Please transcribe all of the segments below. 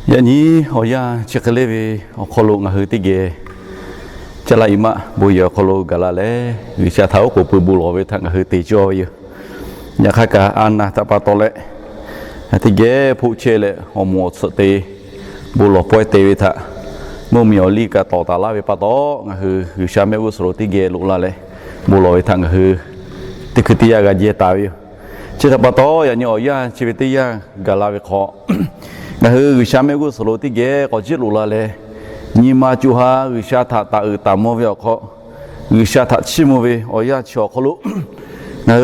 Yaꞈ nyi awˬ yanˇ chi hk'e le ve awˬ hk'aw lo ngaˬ hui teˇ geh caˇ laˇ i maˆ bon yehˬ awˬ hk'aw lo gaˬ la leh, G'uiˬsha htaꞈ oˉ k'oˍ pui bon lawˬ ve htaꞈ ngaˬ hui te cawˇ ve yoˬ. Yaꞈ hk'aˇ kaꞈ, a naˬ htaꞈ pa taw leh teˇ geh hpoˆ chehˇ leh, awˬ moˍ awˬ tsuhꞈ te bon lawˬ pawehˇ te ve htaꞈ mvuhˇmiˬ awˬ liˇ kaꞈ tawˍ taˍ laˇ ve pa taw, ngaˬ hui G'uiˬsha mehˆ g'uˇ suhˍ lo teˇ geh loꞈ la leh bon lawˬ ve htaꞈ ngaˬ hui teˇ hkui teˇ yanˇ g'a jehˇ taˍ ve yoˬ. Chi htaꞈ pa taw, yaꞈ nyi awˬ yanˇ chi ve teˇ yanˇ gaˬ la ve hk'aw, ngaˬ hui G'uiˬsha mehˆ g'uˇ suhˍ lo teˇ geh k'awꞈ jiˇ loꞈ la leh, nyi ma co ha G'uiˬsha htaꞈ taˍ uiˍ taˍ mvuh ve awˬ hk'aw, G'uiˬsha htaꞈ chiˇ mvuh ve awˬ yanˇ chi awˬ hk'aw lo ngaˬ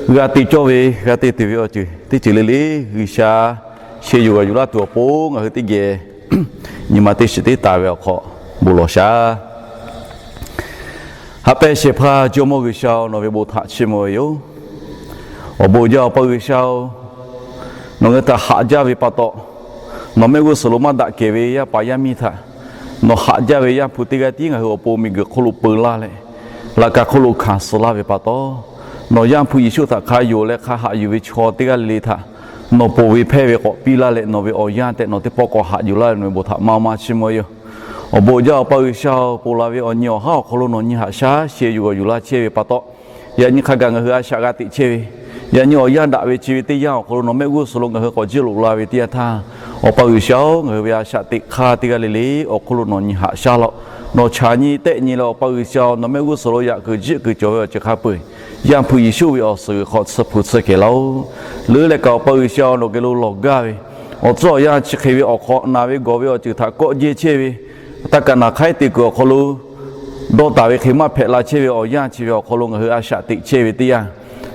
hui g'a te cawˇ ve, g'a te tuˬ ve awˬ ceuˬ teˇ ceuˬ le le, G'uiˬsha sheh yuˬ g'awˬ yuˬ laˇ tuˬ awˬ pon ngaˬ hui teˇ geh nyi ma teˇ shiˍ teˇ taˍ ve awˬ hk'aw bon lawˬ shaˍ. Haꞈ pehnˇ shehˍ hpaˇ Jawˇmawˇ G'uiˬsha-oˬ, nawˬ ve bon htaꞈ chiˇ mvuh ve yoˬ. Awˬ bon jaˇ, Awˬ pa G'uiˬsha-oˬ, nawˬ ngaˬ hui htaꞈ haꞈ jaˇ ve pa taw, nawˬ mehˆ g'uˇ suhˍ lo maˇ daꞈ kehˬ ve yaˇ paˍ yaˇ miˇ htaꞈ nawˬ haꞈ jaˇ ve Yaˇ hpu teˇ g'aˇ tiˉ ngaˬ hui awˬ pon miˬguiˬ hk'oˆ lo peu laˇ leh, laꞈ ka hk'oˆ lo hkanˍ suh laˇ ve pa taw, nawˬ Yaˇ hpu Yeˍsuˆ htaꞈ hk'a yonˍ leh hk'a haꞈ yuˬ ve chaw teˇ g'aˇ le le htaꞈ nawˬ ponˬ ve hpehˇ ve k'awꞈ piˇ laˇ leh, nawˬ ve awˬ yanˇ tehꞈ nawˬ teˇ pawˆ k'awꞈ haꞈ yuˬ laˇ ve nawˬ ve bon htaꞈ maˇ maˇ chiˇ mvuh yoˬ. Awˬ bon jaˇ, Awˬ pa G'uiˬsha-oˬ, ponˬ laˬ ve awˬ nyi awˬ haˉ awˬ hk'aw lo nawˬ nyi haꞈ shaˉ sheh yuˬ g'awˬ yuˬ laˇ chehˇ ve pa taw, yaꞈ nyi hk'a gaˬ ngaˬ hui a shaꞈ g'a teꞈ chehˇ ve, yaꞈ nyi awˬ yanˇ daꞈ ve chi ve teˇ yanˇ awˬ hk'aw lo nawˬ mehˆ g'uˇ suhˍ lo ngaˬ hui k'awꞈ jiˇ loꞈ la ve teˇ yanˇ htaˇ, Awˬ pa G'uiˬsha-oˬ, ngaˬ hui ve a shaꞈ teꞈ hk'aˇ teˇ g'aˇ le le awˬ hk'oˆ lo nawˬ nyi haꞈ shaˉ laˇ-oˆ. Nawˬ chaꞈ nyi tehˆ nyi leh, Awˬ pa G'uiˬsha-oˬ, nawˬ mehˆ g'uˇ suhˍ lo yaꞈ kuiˬ jiˆ kuiˬ cawˬ ve awˬ ceuˬ hk'a peu-eˬ, Yaˇ hpu Yeˍsuˆ ve awˬ suhˍ g'uiˬ hk'aw tsuhˇ hpu tsuhˇ kehˬ laˇ-oˆ. Leuˉ leh kaꞈ, Awˬ pa G'uiˬsha-oˬ, nawˬ geh lo lawˬ gaˇ ve awˬ tcuhˉ awˬ yanˇ chi hk'e ve awˬ hk'aw, naˬ ve gawˬ ve awˬ ceuˬ htaꞈ kawˆ jehˇ chehˇ ve, taˇ kaꞈ naˬ hk'aiˉ te kuiˬ awˬ hk'aw lo dawˇ taˍ ve hk'e maˇ hpehꞈ la chehˇ ve awˬ yanˇ chi ve awˬ hk'aw lo ngaˬ hui a shaꞈ teꞈ chehˇ ve teˇ yanˇ,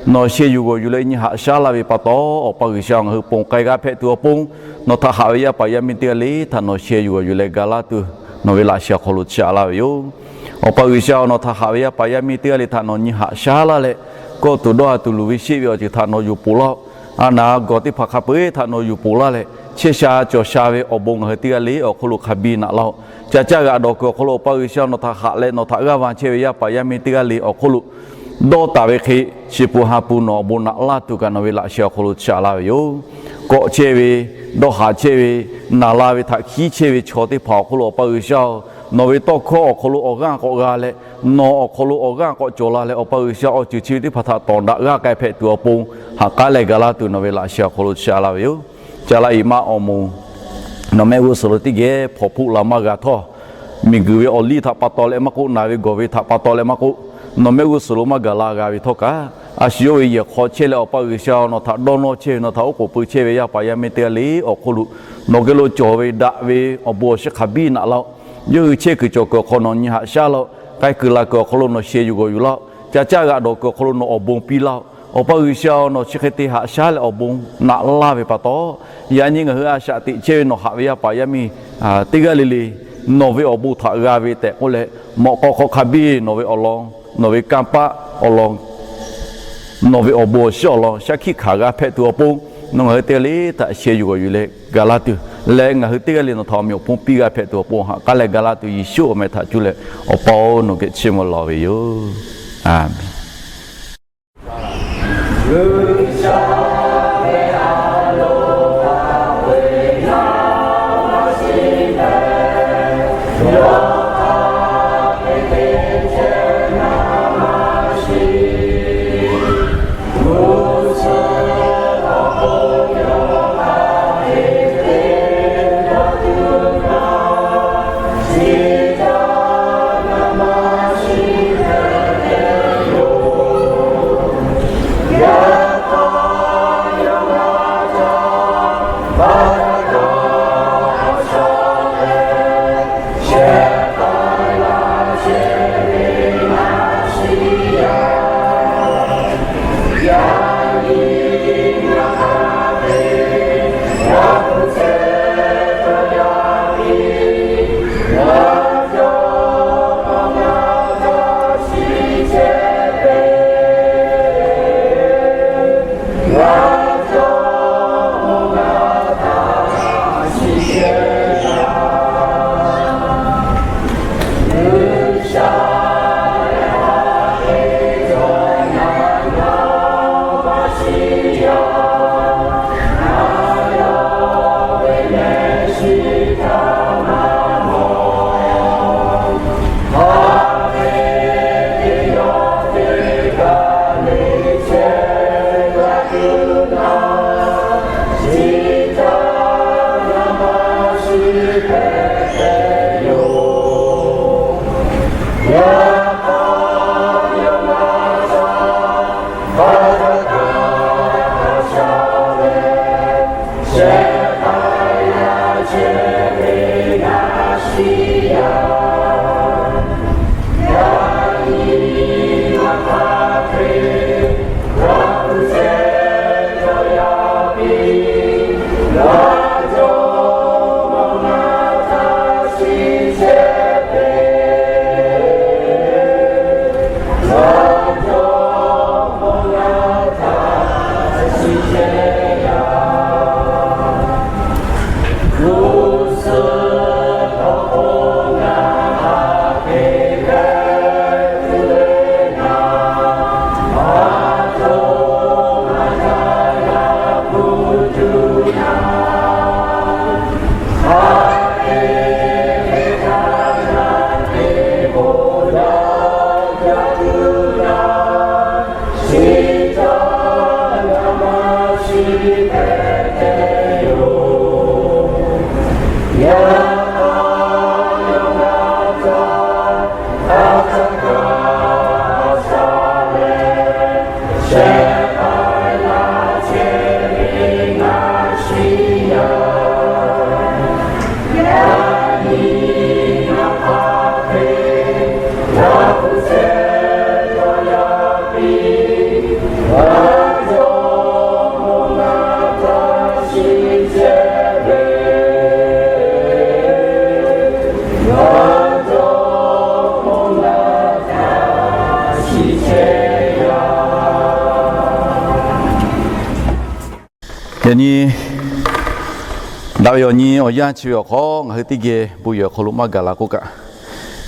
nawˬ sheh yuˬ g'awˬ yuˬ leh nyi haꞈ shaˉ laˇ ve pa taw, Awˬ pa G'uiˬsha, ngaˬ hui ponˬ k'ai g'a hpehꞈ tuˬ awˬ pon, nawˬ htaꞈ haꞈ ve yaˇ paˍ yaˇ miˇ teˇ g'aˇ le htaꞈ nawˬ sheh yuˬ g'awˬ yuˬ leh ga laˇ tuˬ nawˬ ve laꞈ sheh awˬ hk'aw lo chaꞈ laˇ ve yoˬ. Awˬ pa G'uiˬsha-oˬ, nawˬ htaꞈ haꞈ ve yaˇ paˍ yaˇ miˇ teˇ g'aˇ le htaꞈ nawˬ nyi haꞈ shaˉ laˇ leh, kawˆ tuˬ dawˇ ha tuˬ luˬ ve sheˆ ve awˬ ceuˬ htaꞈ nawˬ yuˬ poˬ laˇ-oˆ. A naˬ gawˬ teˇ hpaˍ hk'a peu-eˬ htaꞈ nawˬ yuˬ poˬ laˇ leh, chehˇ sha cawˬ sha ve awˬ bon ngaˬ hui teˇ g'aˇ le awˬ hk'oˆ lo hk'a biˇ naꞈ laˇ-oˆ. Ca caˇ g'aꞈ dawˬ kuiˬ awˬ hk'aw lo Awˬ pa G'uiˬsha nawˬ htaꞈ haꞈ leh nawˬ htaꞈ g'aˇ va chehˇ ve yaˇ paˍ yaˇ miˇ teˇ g'aˇ le awˬ hk'oˆ lo dawˇ taˍ ve hk'e, chi pun ha pun nawˬ awˬ bon naꞈ laˇ tuˬ kaꞈ nawˬ ve laꞈ sheh awˬ hk'aw lo chaꞈ laˇ ve yoˬ. Kawˆ chehˇ ve, dawˇ haˍ chehˇ ve, naˬ la ve htaꞈ hkiˉ chehˇ ve chaw teˇ hpaˍ awˬ hk'oˆ lo Awˬ pa G'uiˬsha-oˬ, nawˬ ve tawˇ hkawˇ awˬ hk'aw lo awˬ g'aˇ k'awꞈ g'a leh, nawˬ awˬ hk'aw lo awˬ g'aˇ k'awꞈ cawˬ la leh, Awˬ pa G'uiˬsha awˬ ceuˬ chi ve teˇ hpaˍ htaꞈ tawˍ daꞈ g'aˇ k'ai hpehꞈ tuˬ awˬ pon, ha k'aˉ leh ga laˇ tuˬ nawˬ ve laꞈ sheh awˬ hk'aw lo chaꞈ laˇ ve yoˬ. Ca la iˍ maˆ awˬ moˍ nawˬ mehˆ g'uˇ suhˍ lo teˇ geh hpawnˬ hpoˆ la maˇ g'a htawˇ, miˬguiˬ ve awˬ liˇ htaꞈ pa taw leh maˇ k'oˆ, naˬ ve gawˬ ve htaꞈ pa taw leh maˇ k'oˆ, nawˬ mehˆ g'uˇ suhˍ lo maˇ gaˬ la g'a ve htawˇ kaꞈ, a shu yawˇ ve yehˬ hk'aw chehˇ leh Awˬ pa G'uiˬsha nawˬ htaꞈ dawˇ nawˇ chehˇ ve, nawˬ htaꞈ oˉ k'oˍ pui chehˇ ve yaˇ paˍ yaˇ miˇ teˇ g'aˇ le awˬ hk'oˆ lo nawˬ geh lo cawˬ ve daꞈ ve awˬ bon awˬ shiˍ hk'a biˇ naꞈ laˇ-oˆ. Yawˇ hui chehˇ kuiˬ cawˬ kuiˬ awˬ hk'aw nawˬ nyi haꞈ shaˉ laˇ-oˆ. K'ai kuiˬ la kuiˬ awˬ hk'aw lo nawˬ sheh yuˬ g'awˬ yuˬ laˇ-oˆ. Ca caˇ g'aꞈ dawˬ kuiˬ awˬ hk'aw lo nawˬ awˬ bon piˇ laˇ-oˆ. Awˬ pa G'uiˬsha nawˬ chi hk'e te haꞈ shaˉ leh awˬ bon naꞈ laˇ ve pa taw, yaꞈ nyi ngaˬ hui a shaꞈ teꞈ chehˇ ve nawˬ haꞈ ve yaˇ paˍ yaˇ miˇ teˇ g'aˇ le le, nawˬ ve awˬ bon htaꞈ g'a ve tehꞈ k'oˆ leh, mawꞈ k'aw hk'aw hk'a biˇ nawˬ ve awˬ lawn, nawˬ ve kanˇ paˆ awˬ lawn, nawˬ ve awˬ bon awˬ shiˍ awˬ lawn shaˉ hkiˆ hkanˍ g'a hpehꞈ tuˬ awˬ pon, nawˬ ngaˬ hui teˇ g'aˇ le htaꞈ sheh yuˬ g'awˬ yuˬ leh ga laˇ tuˬ leh, ngaˬ hui teˇ g'aˇ le nawˬ htaꞈ awˬ meꞈ awˬ hponˇ piˇ g'a hpehꞈ tuˬ awˬ pon, ha k'aˉ leh ga laˇ tuˬ Yeˍsuˆ awˬ meh htaꞈ cuˇ leh Awˬ pa-oˬ, nawˬ geh chiˇ mvuh lawˬ ve yoˬ. Aˍmenˍ. Yaꞈ nyi daꞈ ve awˬ nyi awˬ yanˇ chi ve awˬ hk'aw ngaˬ hui teˇ geh bon yehˬ awˬ hk'aw lo maˇ gaˬ la k'oˆ kaꞈ,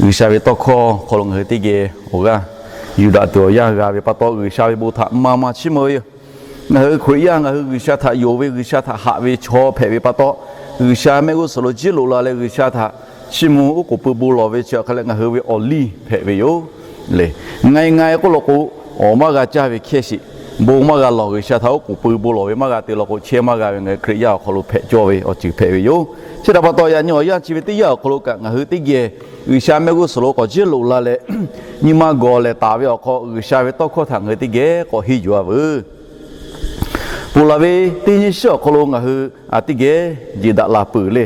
G'uiˬsha ve tawˇ hkawˇ hk'aw lo ngaˬ hui teˇ geh awˬ g'aˇ yuˬ daꞈ tuˬ awˬ yanˇ g'a ve pa taw, G'uiˬsha ve bon htaꞈ maˇ maˇ chiˇ mvuh ve yoˬ. Ngaˬ hui Hkriꞈ yaˇ ngaˬ hui G'uiˬsha htaꞈ yonˍ ve, G'uiˬsha htaꞈ haꞈ ve chaw hpehꞈ ve pa taw, G'uiˬsha mehˆ g'uˇ suhˍ lo jiˇ loꞈ la leh G'uiˬsha htaꞈ chiˇ mvuh oˉ k'oˍ pui bon lawˬ ve chi awˬ hk'a leh ngaˬ hui ve awˬ liˇ hpehꞈ ve yoˬ. Le, ngai ngai k'oˆ law k'o, awˬ maˇ g'a caˇ ve hkehˇ sheˍ, bon maˇ g'a lawˬ, G'uiˬsha htaꞈ oˉ k'oˍ pui bon lawˬ ve maˇ g'a te law k'o, chehˇ maˇ g'a ve ngaˬ hui Hkriꞈ yaˇ awˬ hk'aw lo hpehꞈ cawˇ ve awˬ ceuˬ hpehꞈ ve yoˬ. Chi htaꞈ pa taw, yaꞈ nyi awˬ yanˇ chi ve teˇ yanˇ awˬ hk'aw lo kaꞈ ngaˬ hui teˇ geh G'uiˬsha mehˆ g'uˇ suhˍ lo k'awꞈ jiˇ loꞈ la leh, nyi ma gawˬ lehˬ taˍ ve awˬ hk'aw, G'uiˬsha ve tawˇ hkawˇ htaꞈ ngaˬ hui teˇ geh k'awꞈ henˇ yuˬ-a veuˬ. Ponˬ laˬ ve teˇ nyi shiˉ awˬ hk'aw lo ngaˬ hui a teˇ geh jeˬ daꞈ la peuˬ le.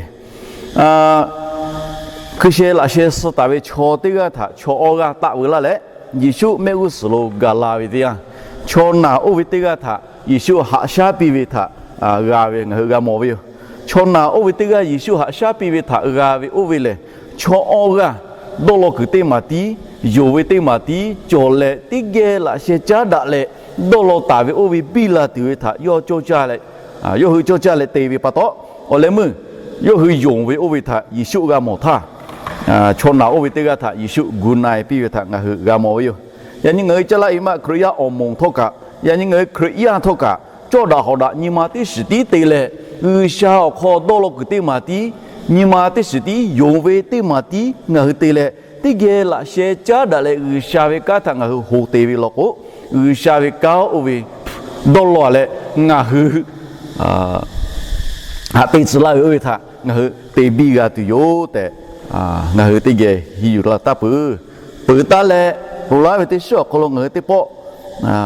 Hkui sheh laꞈ sheh suh taˍ ve chaw teˇ g'aˇ htaꞈ chaw awˇ g'aˇ taˆ veu laˇ leh, Yeˍsuˆ mehˆ g'uˇ suhˍ lo gaˬ la ve teˇ yanˇ, chaw naˬ oˇ ve teˇ g'aˇ htaꞈ Yeˍsuˆ haꞈ shaˉ piˇ ve htaꞈ g'a ve ngaˬ hui g'a mawˬ ve yoˬ. Chaw naˬ oˇ ve teˇ g'aˇ Yeˍsuˆ haꞈ shaˉ piˇ ve htaꞈ g'a ve oˇ ve lehˬ, chaw awˇ g'aˇ dawˇ law kuiˬ teˇ maˍ tiˉ, yonˍ ve teˇ maˍ tiˉ cawˬ leh, teˇ geh laꞈ sheh caˉ daꞈ leh dawˇ law taˍ ve oˇ ve biˇ la tuˬ ve htaꞈ yawˇ cawˇ caˇ leh, yawˇ hui cawˇ caˇ leh te ve pa taw, awˬ leh meuˇ yawˇ hui yonˍ ve oˇ ve htaꞈ Yeˍsuˆ g'a mawˬ htaˇ, chaw naˬ oˇ ve teˇ g'aˇ htaꞈ Yeˍsuˆ gu na-e piˇ ve htaꞈ ngaˬ hui g'a mawˬ ve yoˬ. Yaꞈ nyi ngaˬ hui caˇ laˇ e maˆ Hkriꞈ yaˇ awˬ moˍ htawˇ kaꞈ, yaꞈ nyi ngaˬ hui Hkriꞈ yaˇ htawˇ kaꞈ, cawˇ daꞈ hawˍ daꞈ nyi ma teˇ shiˍ tiˉ te leh, G'uiˬsha awˬ hk'aw dawˇ law kuiˬ teˇ maˍ tiˉ, nyi ma teˇ shiˍ tiˉ yonˍ ve teˇ maˍ tiˉ ngaˬ hui te leh, teˇ geh laꞈ sheh caˉ daꞈ leh G'uiˬsha ve kanˉ htaꞈ ngaˬ hui ho te ve law k'o, G'uiˬsha ve kanˉ oˇ ve dawˇ law leh ngaˬ hui haꞈ te tcuh laˇ ve oˇ ve htaꞈ ngaˬ hui te biˇ g'a tuˬ yoˬ tehꞈ, ngaˬ hui teˇ geh henˇ yuˬ la taˇ peuˬ. Peuˬ taˉ leh, ponˬ laˬ ve teˇ shiˉ awˬ hk'aw lo ngaˬ hui teˇ pawˆ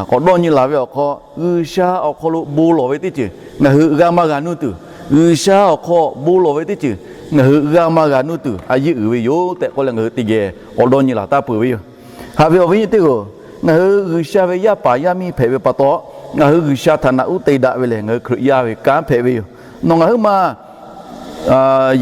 k'awꞈ dawˇ nyi laˬ ve awˬ hk'aw, G'uiˬsha awˬ hk'aw lo bon lawˬ ve teˇ ceuˬ ngaˬ hui g'a maˇ g'a nuˇ tuˬ, G'uiˬsha awˬ hk'aw bon lawˬ ve teˇ ceuˬ ngaˬ hui g'a maˇ g'a nuˇ tuˬ a yeˇ uiˍ ve yoˬ tehꞈ k'oˆ leh ngaˬ hui teˇ geh k'awꞈ dawˇ nyi laˬ taˇ peuˬ ve yoˬ. Haꞈ ve awˬ viˉ nyi teˇ hpaˍ-oˬ, ngaˬ hui G'uiˬsha ve yaˇ paˍ yaˇ miˇ hpehꞈ ve pa taw, ngaˬ hui G'uiˬsha htaꞈ naꞈ uˉ te daꞈ ve lehˬ, ngaˬ hui Hkriꞈ yaˇ ve kanˉ hpehꞈ ve yoˬ. Nawˬ ngaˬ hui maˇ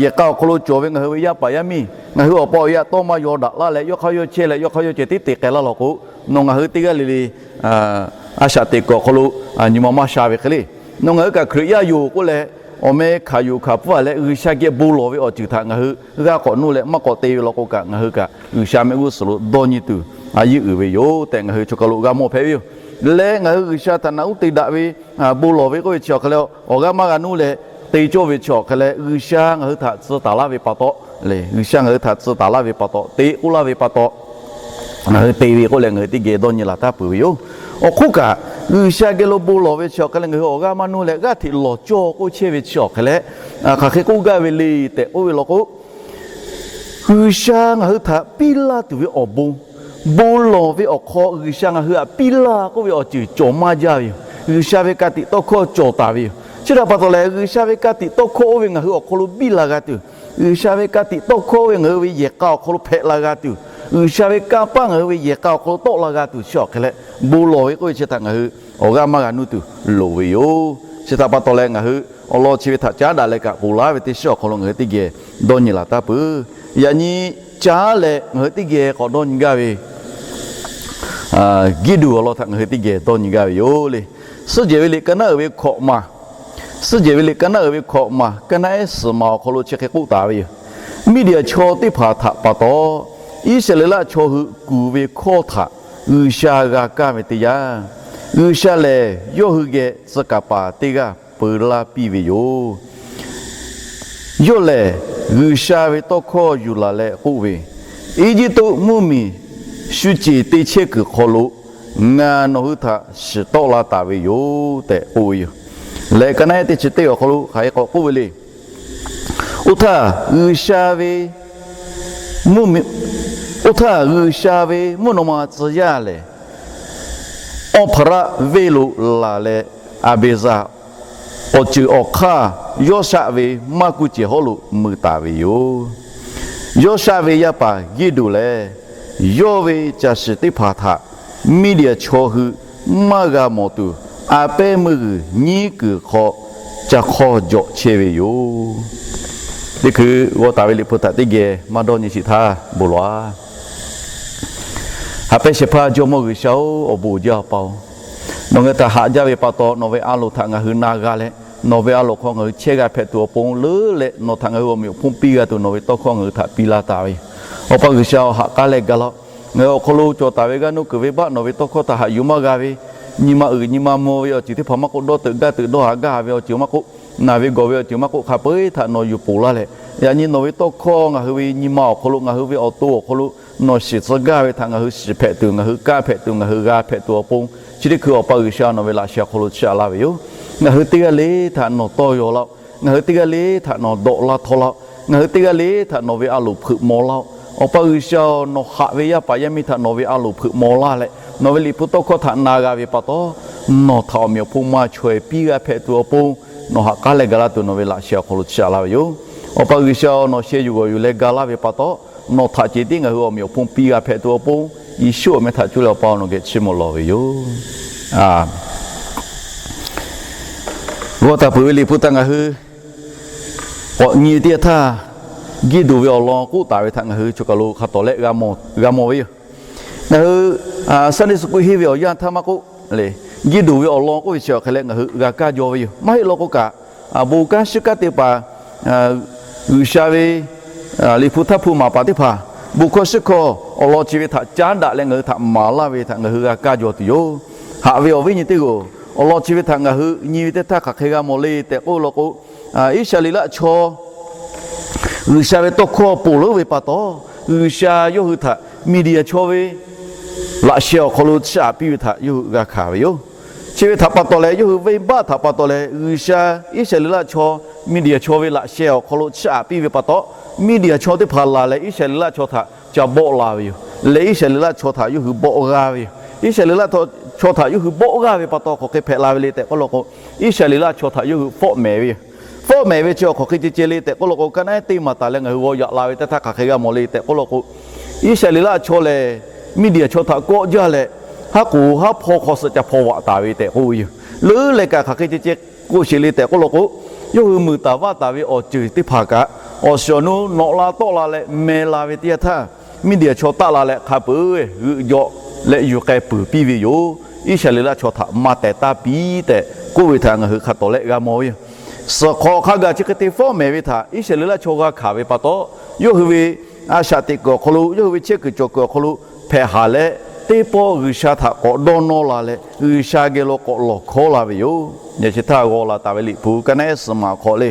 yehˬ k'a awˬ hk'aw lo cawˬ ve ngaˬ hui ve yaˇ paˍ yaˇ miˇ, ngaˬ hui awˬ pa awˬ yaˇ tawˇ maˇ yaw daꞈ laˇ leh, yawˇ hk'aˇ yawˇ chehˇ leh yawˇ hk'aˇ yawˇ ceh tiˉ te k'ai laˇ law k'o, nawˬ ngaˬ hui teˇ g'aˇ le le a shaꞈ teꞈ kuiˬ awˬ hk'aw lo nyi ma maˇ sha ve hk'e le. Nawˬ ngaˬ hui kaꞈ Hkriꞈ yaˇ yoˬ k'oˆ leh, awˬ meh hkanˍ yuˬ hkanˍ pfuhˇ-a leh G'uiˬsha geh bon lawˬ ve awˬ ceuˬ htaꞈ ngaˬ hui g'a k'awꞈ nuˇ leh maˇ k'awꞈ te ve law k'o kaꞈ, ngaˬ hui kaꞈ G'uiˬsha mehˆ g'uˇ suhˍ lo dawˇ nyi tuˬ a yeˇ uiˍ ve yoˬ tehꞈ ngaˬ hui choˬ kaˬ lo g'a mawˬ hpehꞈ ve yoˬ. Leh ngaˬ hui G'uiˬsha htaꞈ naꞈ uˉ te daꞈ ve bon lawˬ ve k'oˆ ve chi awˬ hk'a leh, awˬ g'aˇ maˇ g'a nuˇ leh te cawˇ ve chi awˬ hk'a leh, G'uiˬsha ngaˬ hui htaꞈ tcuh taˍ laˇ ve pa taw, le G'uiˬsha ngaˬ hui htaꞈ tcuh taˍ laˇ ve pa taw, te k'oˆ laˇ ve pa taw, ngaˬ hui te ve k'oˆ leh ngaˬ hui teˇ geh dawˇ nyi laˬ taˇ peuˬ ve yoˬ. Awˬ hk'oˆ kaꞈ, G'uiˬsha geh lo bon lawˬ ve chi awˬ hk'a leh ngaˬ hui awˬ g'aˇ maˇ nuˇ leh g'aˇ hteꞈ lawˬ cawˇ k'oˆ chehˇ ve chi awˬ hk'a leh, hk'aˬ hk'e k'oˆ gaˇ ve le tehꞈ k'oˆ ve law k'o, G'uiˬsha ngaˬ hui htaꞈ piˇ laˇ tuˬ ve awˬ bon, bon lawˬ ve awˬ hk'aw G'uiˬsha ngaˬ hui htaꞈ piˇ laˇ k'oˆ ve awˬ ceuˬ cawˬ maˇ jaˇ ve yoˬ. G'uiˬsha ve ka tiꞈ tawˇ hkawˇ cawˬ taˍ ve yoˬ. Chi htaꞈ pa taw leh, G'uiˬsha ve ka tiꞈ tawˇ hkawˇ oˇ ve ngaˬ hui awˬ hk'aw lo biˇ la g'a tuˬ, G'uiˬsha ve ka tiꞈ tawˇ hkawˇ oˇ ve ngaˬ hui ve yehˬ k'a awˬ hk'aw lo hpehꞈ la g'a tuˬ, G'uiˬsha ve kanˇ paˆ ngaˬ hui ve yehˬ k'a awˬ hk'aw lo tawˆ la g'a tuˬ, chi awˬ hk'e leh bon lawˬ ve k'oˆ ve chi htaꞈ ngaˬ hui awˬ g'aˇ maˇ g'a nuˇ tuˬ loˍ ve yoˬ. Chi htaꞈ pa taw leh, ngaˬ hui awˬ lawn chi ve htaꞈ caˉ daꞈ leh kaꞈ ponˬ laˇ ve teˇ shiˉ awˬ hk'aw lo ngaˬ hui teˇ geh dawˇ nyi laˬ taˍ peuˬ. Yaꞈ nyi caˉ leh ngaˬ hui teˇ geh k'awꞈ dawˇ nyi gaˇ ve Giˇduꞈ awˬ lawn htaꞈ ngaˬ hui teˇ geh dawˇ nyi gaˇ ve yoˬ le. Suhˉ jehˬ ve liꞈ ka naˉ uiˍ ve hkawꞈ ma, suhˉ jehˬ ve liꞈ ka naˉ uiˍ ve hkawꞈ ma, ka naˉ ehˉ suhˍ ma awˬ hk'aw lo chi hk'e k'oˆ taˍ ve yoˬ. Miˇdiˍaˍ chaw teˇ hpaˍ htaꞈ pa taw, Iˉsaˍreˍlaˆ chaw hui kuˬ ve hkawˇ htaꞈ G'uiˬsha g'a kaˇ ve teˇ yanˇ, G'uiˬsha lehˬ yawˇ hui geh tcuh kaˍ paˍ teˇ g'aˇ peu laˇ piˇ ve yoˬ. Yawˇ lehˬ, G'uiˬsha ve tawˇ hkawˇ yuˬ laˬ leh k'oˆ ve, Eˇjiˇtuꞈ mvuhˇmiˬ shu ceˬ te chehˇ kuiˬ hk'aw lo ngaˬ nawˬ hui htaꞈ shiˍ tawˆ la taˍ ve yoˬ tehꞈ k'oˆ ve yoˬ. Leh ka naˉ ehˉ teˇ chi teˇ awˬ hk'aw lo hk'aˬ hk'e k'awꞈ k'oˆ ve le. Oˇ htaˇ G'uiˬsha ve mvuhˇmiˬ, oˇ htaˇ G'uiˬsha ve mvuhˇ naw ma tcuh yaˇ lehˬ, Awˇhpaˍraˆ venˇ lo laˬ leh, Aˍbeˍzaˍ awˬ ceuˬ awˬ hk'aˇ Yawˇshaˆ ve maˇ kuˇ cehˬ hawˉ lo mui taˍ ve yoˬ. Yawˇshaˆ ve yaˇ paˍ Giˇduꞈ lehˬ, yawˇ ve caˬ shiˍ teˇ hpaˍ htaꞈ Miˇdiˍaˍ chaw hui maˇ g'a mawˬ tuˬ, a pehˉ meuˇ g'uiˬ nyiˉ kuiˬ hk'aw ca hk'awˇ jawꞈ chehˇ ve yoˬ. Teˇ hkui g'aw taˍ ve Liꞈ hpu htaꞈ teˇ geh maˇ dawˇ nyi sheˍ htaˇ bon lawˬ-a. Haꞈ pehnˇ shehˍ hpaˇ Jawˇmawˇ G'uiˬsha-oˬ, awˬ bon uiˍ jaˇ Awˬ pa-oˬ, nawˬ ngaˬ hui htaꞈ haꞈ jaˇ ve pa taw nawˬ ve a loˍ htaꞈ ngaˬ hui na g'a leh, nawˬ ve a loˍ hk'aw ngaˬ hui chehˇ g'a hpehꞈ tuˬ awˬ pon leuˉ leh, nawˬ htaꞈ ngaˬ hui awˬ meꞈ awˬ hponˇ piˇ g'a tuˬ nawˬ ve tawˇ hkawˇ ngaˬ hui htaꞈ piˇ laˇ taˍ ve, Awˬ pa G'uiˬsha-oˬ, ha k'aˉ leh ga laˇ-oˆ. Ngaˬ hui awˬ hk'aw lo cawˬ taˍ ve g'aˇ nuˇ kuiˬ venˇbaˆ nawˬ ve tawˇ hkawˇ htaꞈ haꞈ yuˬ maˇ g'a ve, nyi ma uiˍ nyi ma maw ve awˬ ceuˬ teˇ hpaˍ maˇ k'oˆ, dawˇ teuꞈ gaˇ teuꞈ dawˇ haˍ gaˇ haˍ ve awˬ ceuˬ maˇ k'oˆ, naˬ ve gawˬ ve awˬ ceuˬ maˇ k'oˆ, hk'a peu-eˬ htaꞈ nawˬ yuˬ ponˬ laˇ leh, yaꞈ nyi nawˬ ve tawˇ hkawˇ ngaˬ hui ve nyi ma awˬ hk'aw lo, ngaˬ hui ve awˬ to awˬ hk'aw lo nawˬ shiˍ tcuh gaˇ ve htaꞈ ngaˬ hui shiˍ hpehꞈ tuˬ, ngaˬ hui kaˇ hpehꞈ tuˬ, ngaˬ hui g'a hpehꞈ tuˬ awˬ pon, chi teˇ hkui Awˬ pa G'uiˬsha nawˬ ve laꞈ sheh awˬ hk'aw lo chiˇ aꞈ laˇ ve yoˬ. Ngaˬ hui teˇ g'aˇ le htaꞈ nawˬ tawˇ yaw laˇ-oˆ. Ngaˬ hui teˇ g'aˇ le htaꞈ nawˬ dawꞈ laˇ htawˇ laˇ-oˆ. Ngaˬ hui teˇ g'aˇ le htaꞈ nawˬ ve a loˍ hpeuꞈ maw laˇ-oˆ. Awˬ pa G'uiˬsha-oˬ, nawˬ haꞈ ve yaˇ paˍ yaˇ miˇ htaꞈ nawˬ ve a loˍ hpeuꞈ maw laˇ leh, nawˬ ve Liꞈ hpu tawˇ hkawˇ htaꞈ na g'a ve pa taw, nawˬ htaꞈ awˬ meꞈ awˬ hponˇ maˇ chaweh piˇ g'a hpehꞈ tuˬ awˬ pon, nawˬ ha k'aˉ leh ga laˇ tuˬ nawˬ ve laꞈ sheh awˬ hk'aw lo chiˇ aꞈ laˇ ve yoˬ. Awˬ pa G'uiˬsha-oˬ, nawˬ sheh yuˬ g'awˬ yuˬ leh ga laˇ ve pa taw, nawˬ htaꞈ ceh tiˉ ngaˬ hui awˬ meꞈ awˬ hponˇ piˇ g'a hpehꞈ tuˬ awˬ pon, Yeˍsuˆ awˬ meh htaꞈ cuˇ leh Awˬ pa-oˬ, nawˬ geh chiˇ mvuh lawˬ ve yoˬ. G'aw taˍ peuˬ ve Liꞈ hpu htaꞈ ngaˬ hui k'awꞈ nyi teˇ yanˇ htaˇ, Giˇduꞈ ve awˬ lawn k'oˆ taˍ ve htaꞈ ngaˬ hui choˬ kaˬ lo hk'a tawˍ leh g'a mawˬ ve yoˬ. Ngaˬ hui Sunday school henˇ ve awˬ yanˇ htaˇ maˇ k'oˆ le, Giˇduꞈ ve awˬ lawn k'oˆ ve chi awˬ hk'e leh ngaˬ hui g'a kaˇ jaw ve yoˬ. Maˇ heˆ law k'o kaꞈ, bon kanˉ shiˉ kanˉ te paˍ, G'uiˬsha ve Liꞈ hpu htaˇ hpu maˍ paˍ teˇ hpaˍ bon hkawˇ shiˉ hkawˇ awˬ lawn chi ve htaꞈ caˉ daꞈ leh ngaˬ hui htaꞈ maˍ laˇ ve htaꞈ ngaˬ hui g'a kaˇ jaw tuˬ yoˬ. Haꞈ ve awˬ viˉ nyi teˇ g'aˇ-oˬ, awˬ lawn chi ve htaꞈ ngaˬ hui nyi ve teˇ htaˇ hk'aˬ hk'e g'a mawˬ le tehꞈ k'oˆ law k'o, Iˉsaˍreˍlaˆ chaw G'uiˬsha ve tawˇ hkawˇ ponˬ leuˉ ve pa taw, G'uiˬsha yawˇ hui htaꞈ Miˇdiˍaˍ chaw ve laꞈ sheh awˬ hk'aw lo chiˇ aꞈ piˇ ve htaꞈ yawˇ hui g'a hkanˍ ve yoˬ. Chi ve htaꞈ pa taw leh, yawˇ hui venˇbaˆ htaꞈ pa taw leh, G'uiˬsha Iˉsaˍreˍlaˆ chaw Miˇdiˍaˍ chaw ve laꞈ sheh awˬ hk'aw lo chiˇ aꞈ piˇ ve pa taw, Miˇdiˍaˍ chaw teˇ hpaˍ laˬ leh Iˉsaˍreˍlaˆ chaw htaꞈ ca bawˆ la ve yoˬ. Leh Iˉsaˍreˍlaˆ chaw htaꞈ yawˇ hui bawˆ g'aˇ ve yoˬ. Iˉsaˍreˍlaˆ chaw htaꞈ yawˇ hui bawˆ g'aˇ ve pa taw hk'aˬ hk'e hpehꞈ la ve le tehꞈ k'oˆ law k'o, Iˉsaˍreˍlaˆ chaw htaꞈ yawˇ hui fawˆ mehˍ ve yoˬ. Fawˆ mehˍ ve chi awˬ hk'aˬ hk'e ceh ceh le tehꞈ k'oˆ law k'o, ka naˉ ehˉ teˇ maˬ taˍ leh ngaˬ hui g'aw yaꞈ la ve teˇ htaˇ hk'aˬ hk'e g'a mawˬ le tehꞈ k'oˆ law k'o, Iˉsaˍreˍlaˆ chaw lehˬ Miˇdiˍaˍ chaw htaꞈ kawˆ jaˇ leh, haˉ k'oˍ haˉ hpawˇ hk'aw suh ca hpaw vaꞈ taˍ ve tehꞈ k'oˆ ve yoˬ. Leuˉ leh kaꞈ hk'aˬ hk'e ceh ceh k'oˆ sheˍ le tehꞈ k'oˆ law k'o, yawˇ hui muiˬ taˍ vaˇ taˍ ve awˬ ceuˬ teˇ hpaˍ kaꞈ, awˬ shiˍ awˬ nu nawꞈ la tawˆ la leh meh la ve teˇ yanˇ htaˇ, Miˇdiˍaˍ chaw taˆ la leh hk'a peuˬ g'euꞈ jawꞈ leh yuˬ k'ai peuˬ piˇ ve yoˬ. Iˉsaˍreˍlaˆ chaw htaꞈ maˇ teh taˇ piˇ tehꞈ k'oˆ ve htaꞈ ngaˬ hui hk'a tawˍ leh g'a mawˬ ve yoˬ. Suhˍ hk'awꞈ hk'a gaˬ chi hk'e te fawˉ mehˍ ve htaꞈ Iˉsaˍreˍlaˆ chaw g'a hkanˍ ve pa taw, yawˇ hui ve a shaꞈ teꞈ kuiˬ awˬ hk'aw lo, yawˇ hui ve chehˇ kuiˬ cawˬ kuiˬ awˬ hk'aw lo hpehꞈ haˍ leh, teˇ pawˆ G'uiˬsha htaꞈ k'awꞈ dawˇ nawˇ la leh, G'uiˬsha geh lo k'awꞈ lawˬ hkawˉ la ve yoˬ. Yaꞈ chi htaˇ g'aw la taˍ ve Liꞈ hpu ka naˉ ehˉ suhˍ maˬ hk'aw le,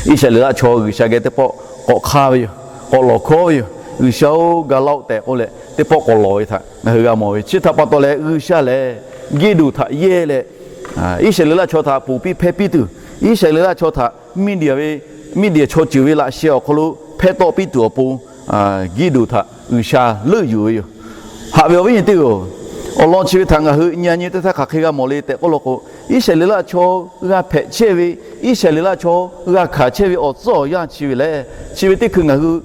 Iˉsaˍreˍlaˆ chaw G'uiˬsha geh teˇ pawˆ k'awꞈ hk'aˇ ve yoˬ. K'awꞈ lawˬ hkawˉ ve yoˬ. G'uiˬsha-oˬ, ga laˇ-oˆ tehꞈ k'oˆ leh teˇ pawˆ k'awꞈ lawˬ ve htaꞈ ngaˬ hui g'a mawˬ ve. Chi htaꞈ pa taw leh G'uiˬsha lehˬ Giˇduꞈ htaꞈ yehˇ leh, Iˉsaˍreˍlaˆ chaw htaꞈ ponˬ piˇ hpehˇ piˇ tuˬ, Iˉsaˍreˍlaˆ chaw htaꞈ Miˇdiˍaˍ ve, Miˇdiˍaˍ chaw ceuˬ ve laꞈ sheh awˬ hk'aw lo hpehˇ tawˆ piˇ tuˬ awˬ pon, Giˇduꞈ htaꞈ G'uiˬsha leuˆ yuˬ ve yoˬ. Haꞈ ve awˬ viˉ nyi teˇ g'aˇ-oˬ, Awˬ lawn chi ve htaꞈ ngaˬ hui nyi a nyi teˇ htaˇ hk'aˬ hk'e g'a mawˬ le tehꞈ k'oˆ law k'o, Iˉsaˍreˍlaˆ chaw g'a hpehꞈ chehˇ ve, Iˉsaˍreˍlaˆ chaw g'a hkanˍ chehˇ ve awˬ tcuhˉ awˬ yanˇ chi ve lehˬ, chi ve teˇ hkui ngaˬ hui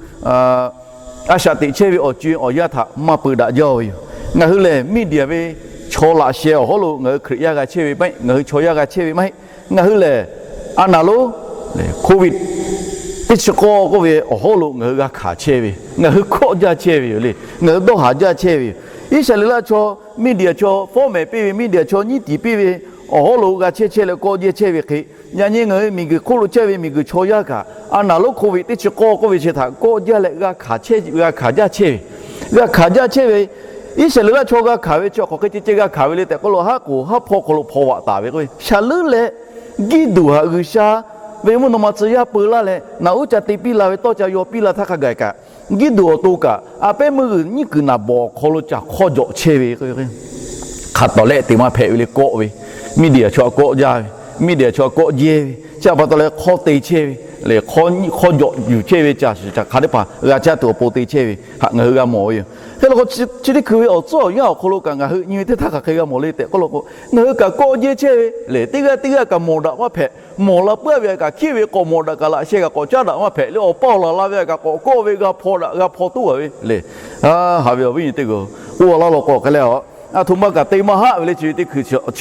a shaꞈ teꞈ chehˇ ve awˬ co awˬ yanˇ htaꞈ maˇ peuˬ daꞈ jaˇ ve yoˬ. Ngaˬ hui lehˬ Miˇdiaˍ ve chaw laꞈ sheh awˬ hawˉ lo ngaˬ hui Hkriꞈ yaˇ g'a chehˇ ve maˇ heˆ, ngaˬ hui chaw yaˇ g'a chehˇ ve maˇ heˆ. Ngaˬ hui lehˬ a naˍ lonˉ COVID teˇ chi k'awˇ k'oˆ ve awˬ hawˉ lo ngaˬ hui g'a hkanˍ chehˇ ve, ngaˬ hui kawˆ jaˇ chehˇ ve yoˬ le. Ngaˬ hui dawˇ haˍ jaˇ chehˇ ve yoˬ. Iˉsaˍreˍlaˆ chaw Miˇdiaˍ chaw fawˉ mehˍ piˇ ve, Miˇdiaˍ chaw nyiˉ tiˍ piˇ ve awˬ hawˉ lo g'a chehˇ chehˇ leh kawˆ jehˇ chehˇ ve hk'e, yaꞈ nyi ngaˬ hui miˬguiˬ hk'oˆ lo chehˇ ve miˬguiˬ chaw yaˇ kaꞈ a naˍ lonˉ COVID teˇ chi k'awˇ k'oˆ ve chi htaꞈ kawˆ jaˇ leh g'a hkanˍ jaˇ chehˇ ve, g'a hkanˍ jaˇ chehˇ ve, Iˉsaˍreˍlaˆ chaw g'a hkanˍ ve chi hk'aˬ hk'e ceh ceh g'a hkanˍ ve le tehꞈ k'oˆ lo, haˉ k'oˍ haˉ hpawˇ hk'aw lo hpaw vaꞈ taˍ ve k'oˆ ve, shaˍ leuˉ leh Giˇduꞈ htaꞈ G'uiˬsha ve mvuhˇ naw ma tcuh yaˇ peu laˇ leh naꞈ uˉ ca te piˇ la ve tawˇ ca yaw piˇ la htaˇ hk'a gaˬ kaꞈ, Giˇduꞈ awˬ to kaꞈ a pehˉ meuˇ g'uiˬ nyiˉ kuiˬ naˍ bawˬ awˬ hk'aw lo caˬ hk'awˇ jawꞈ chehˇ ve, hk'a tawˍ lehˆ te maˇ hpehꞈ ve le kawˆ ve, Miˇdiaˍ chaw kawˆ jaˇ ve, Miˇdiaˍ chaw kawˆ jehˇ ve, chi htaꞈ pa taw leh hk'awˇ te chehˇ ve le, hk'awˇ jawꞈ yuˬ chehˇ ve caˬ shiˍ caˬ hk'a teˇ hpaˍ g'a caˇ tuˬ awˬ pon te chehˇ ve htaꞈ ngaˬ hui g'a mawˬ ve yoˬ. Hk'e law k'o, chi teˇ hkui ve awˬ tcuhˉ awˬ yanˇ awˬ hk'aw lo kaꞈ ngaˬ hui nyi ve teˇ htaˇ hk'aˬ hk'e g'a mawˬ le tehꞈ k'oˆ law k'o, ngaˬ hui kaꞈ kawˆ jehˇ chehˇ ve le, teˇ g'aˇ teˇ g'aˇ kaꞈ mawˬ daꞈ maˇ hpehꞈ. Mawˬ la puiˉ ve kaꞈ hkiˉ ve k'awꞈ mawˬ daꞈ kaꞈ laꞈ sheh kaꞈ k'awꞈ caˉ daꞈ maˇ hpehꞈ le, awˬ pa awˬ laˬ la ve kaꞈ k'awꞈ kawˆ ve g'a hpaw daꞈ g'a hpaw toˉ a ve le. Haꞈ ve awˬ viˉ nyi teˇ g'aˇ, k'oˆ a laˇ law k'o hk'e leh, a htoꞈ ma kaꞈ te maˇ haˆ ve le. Chi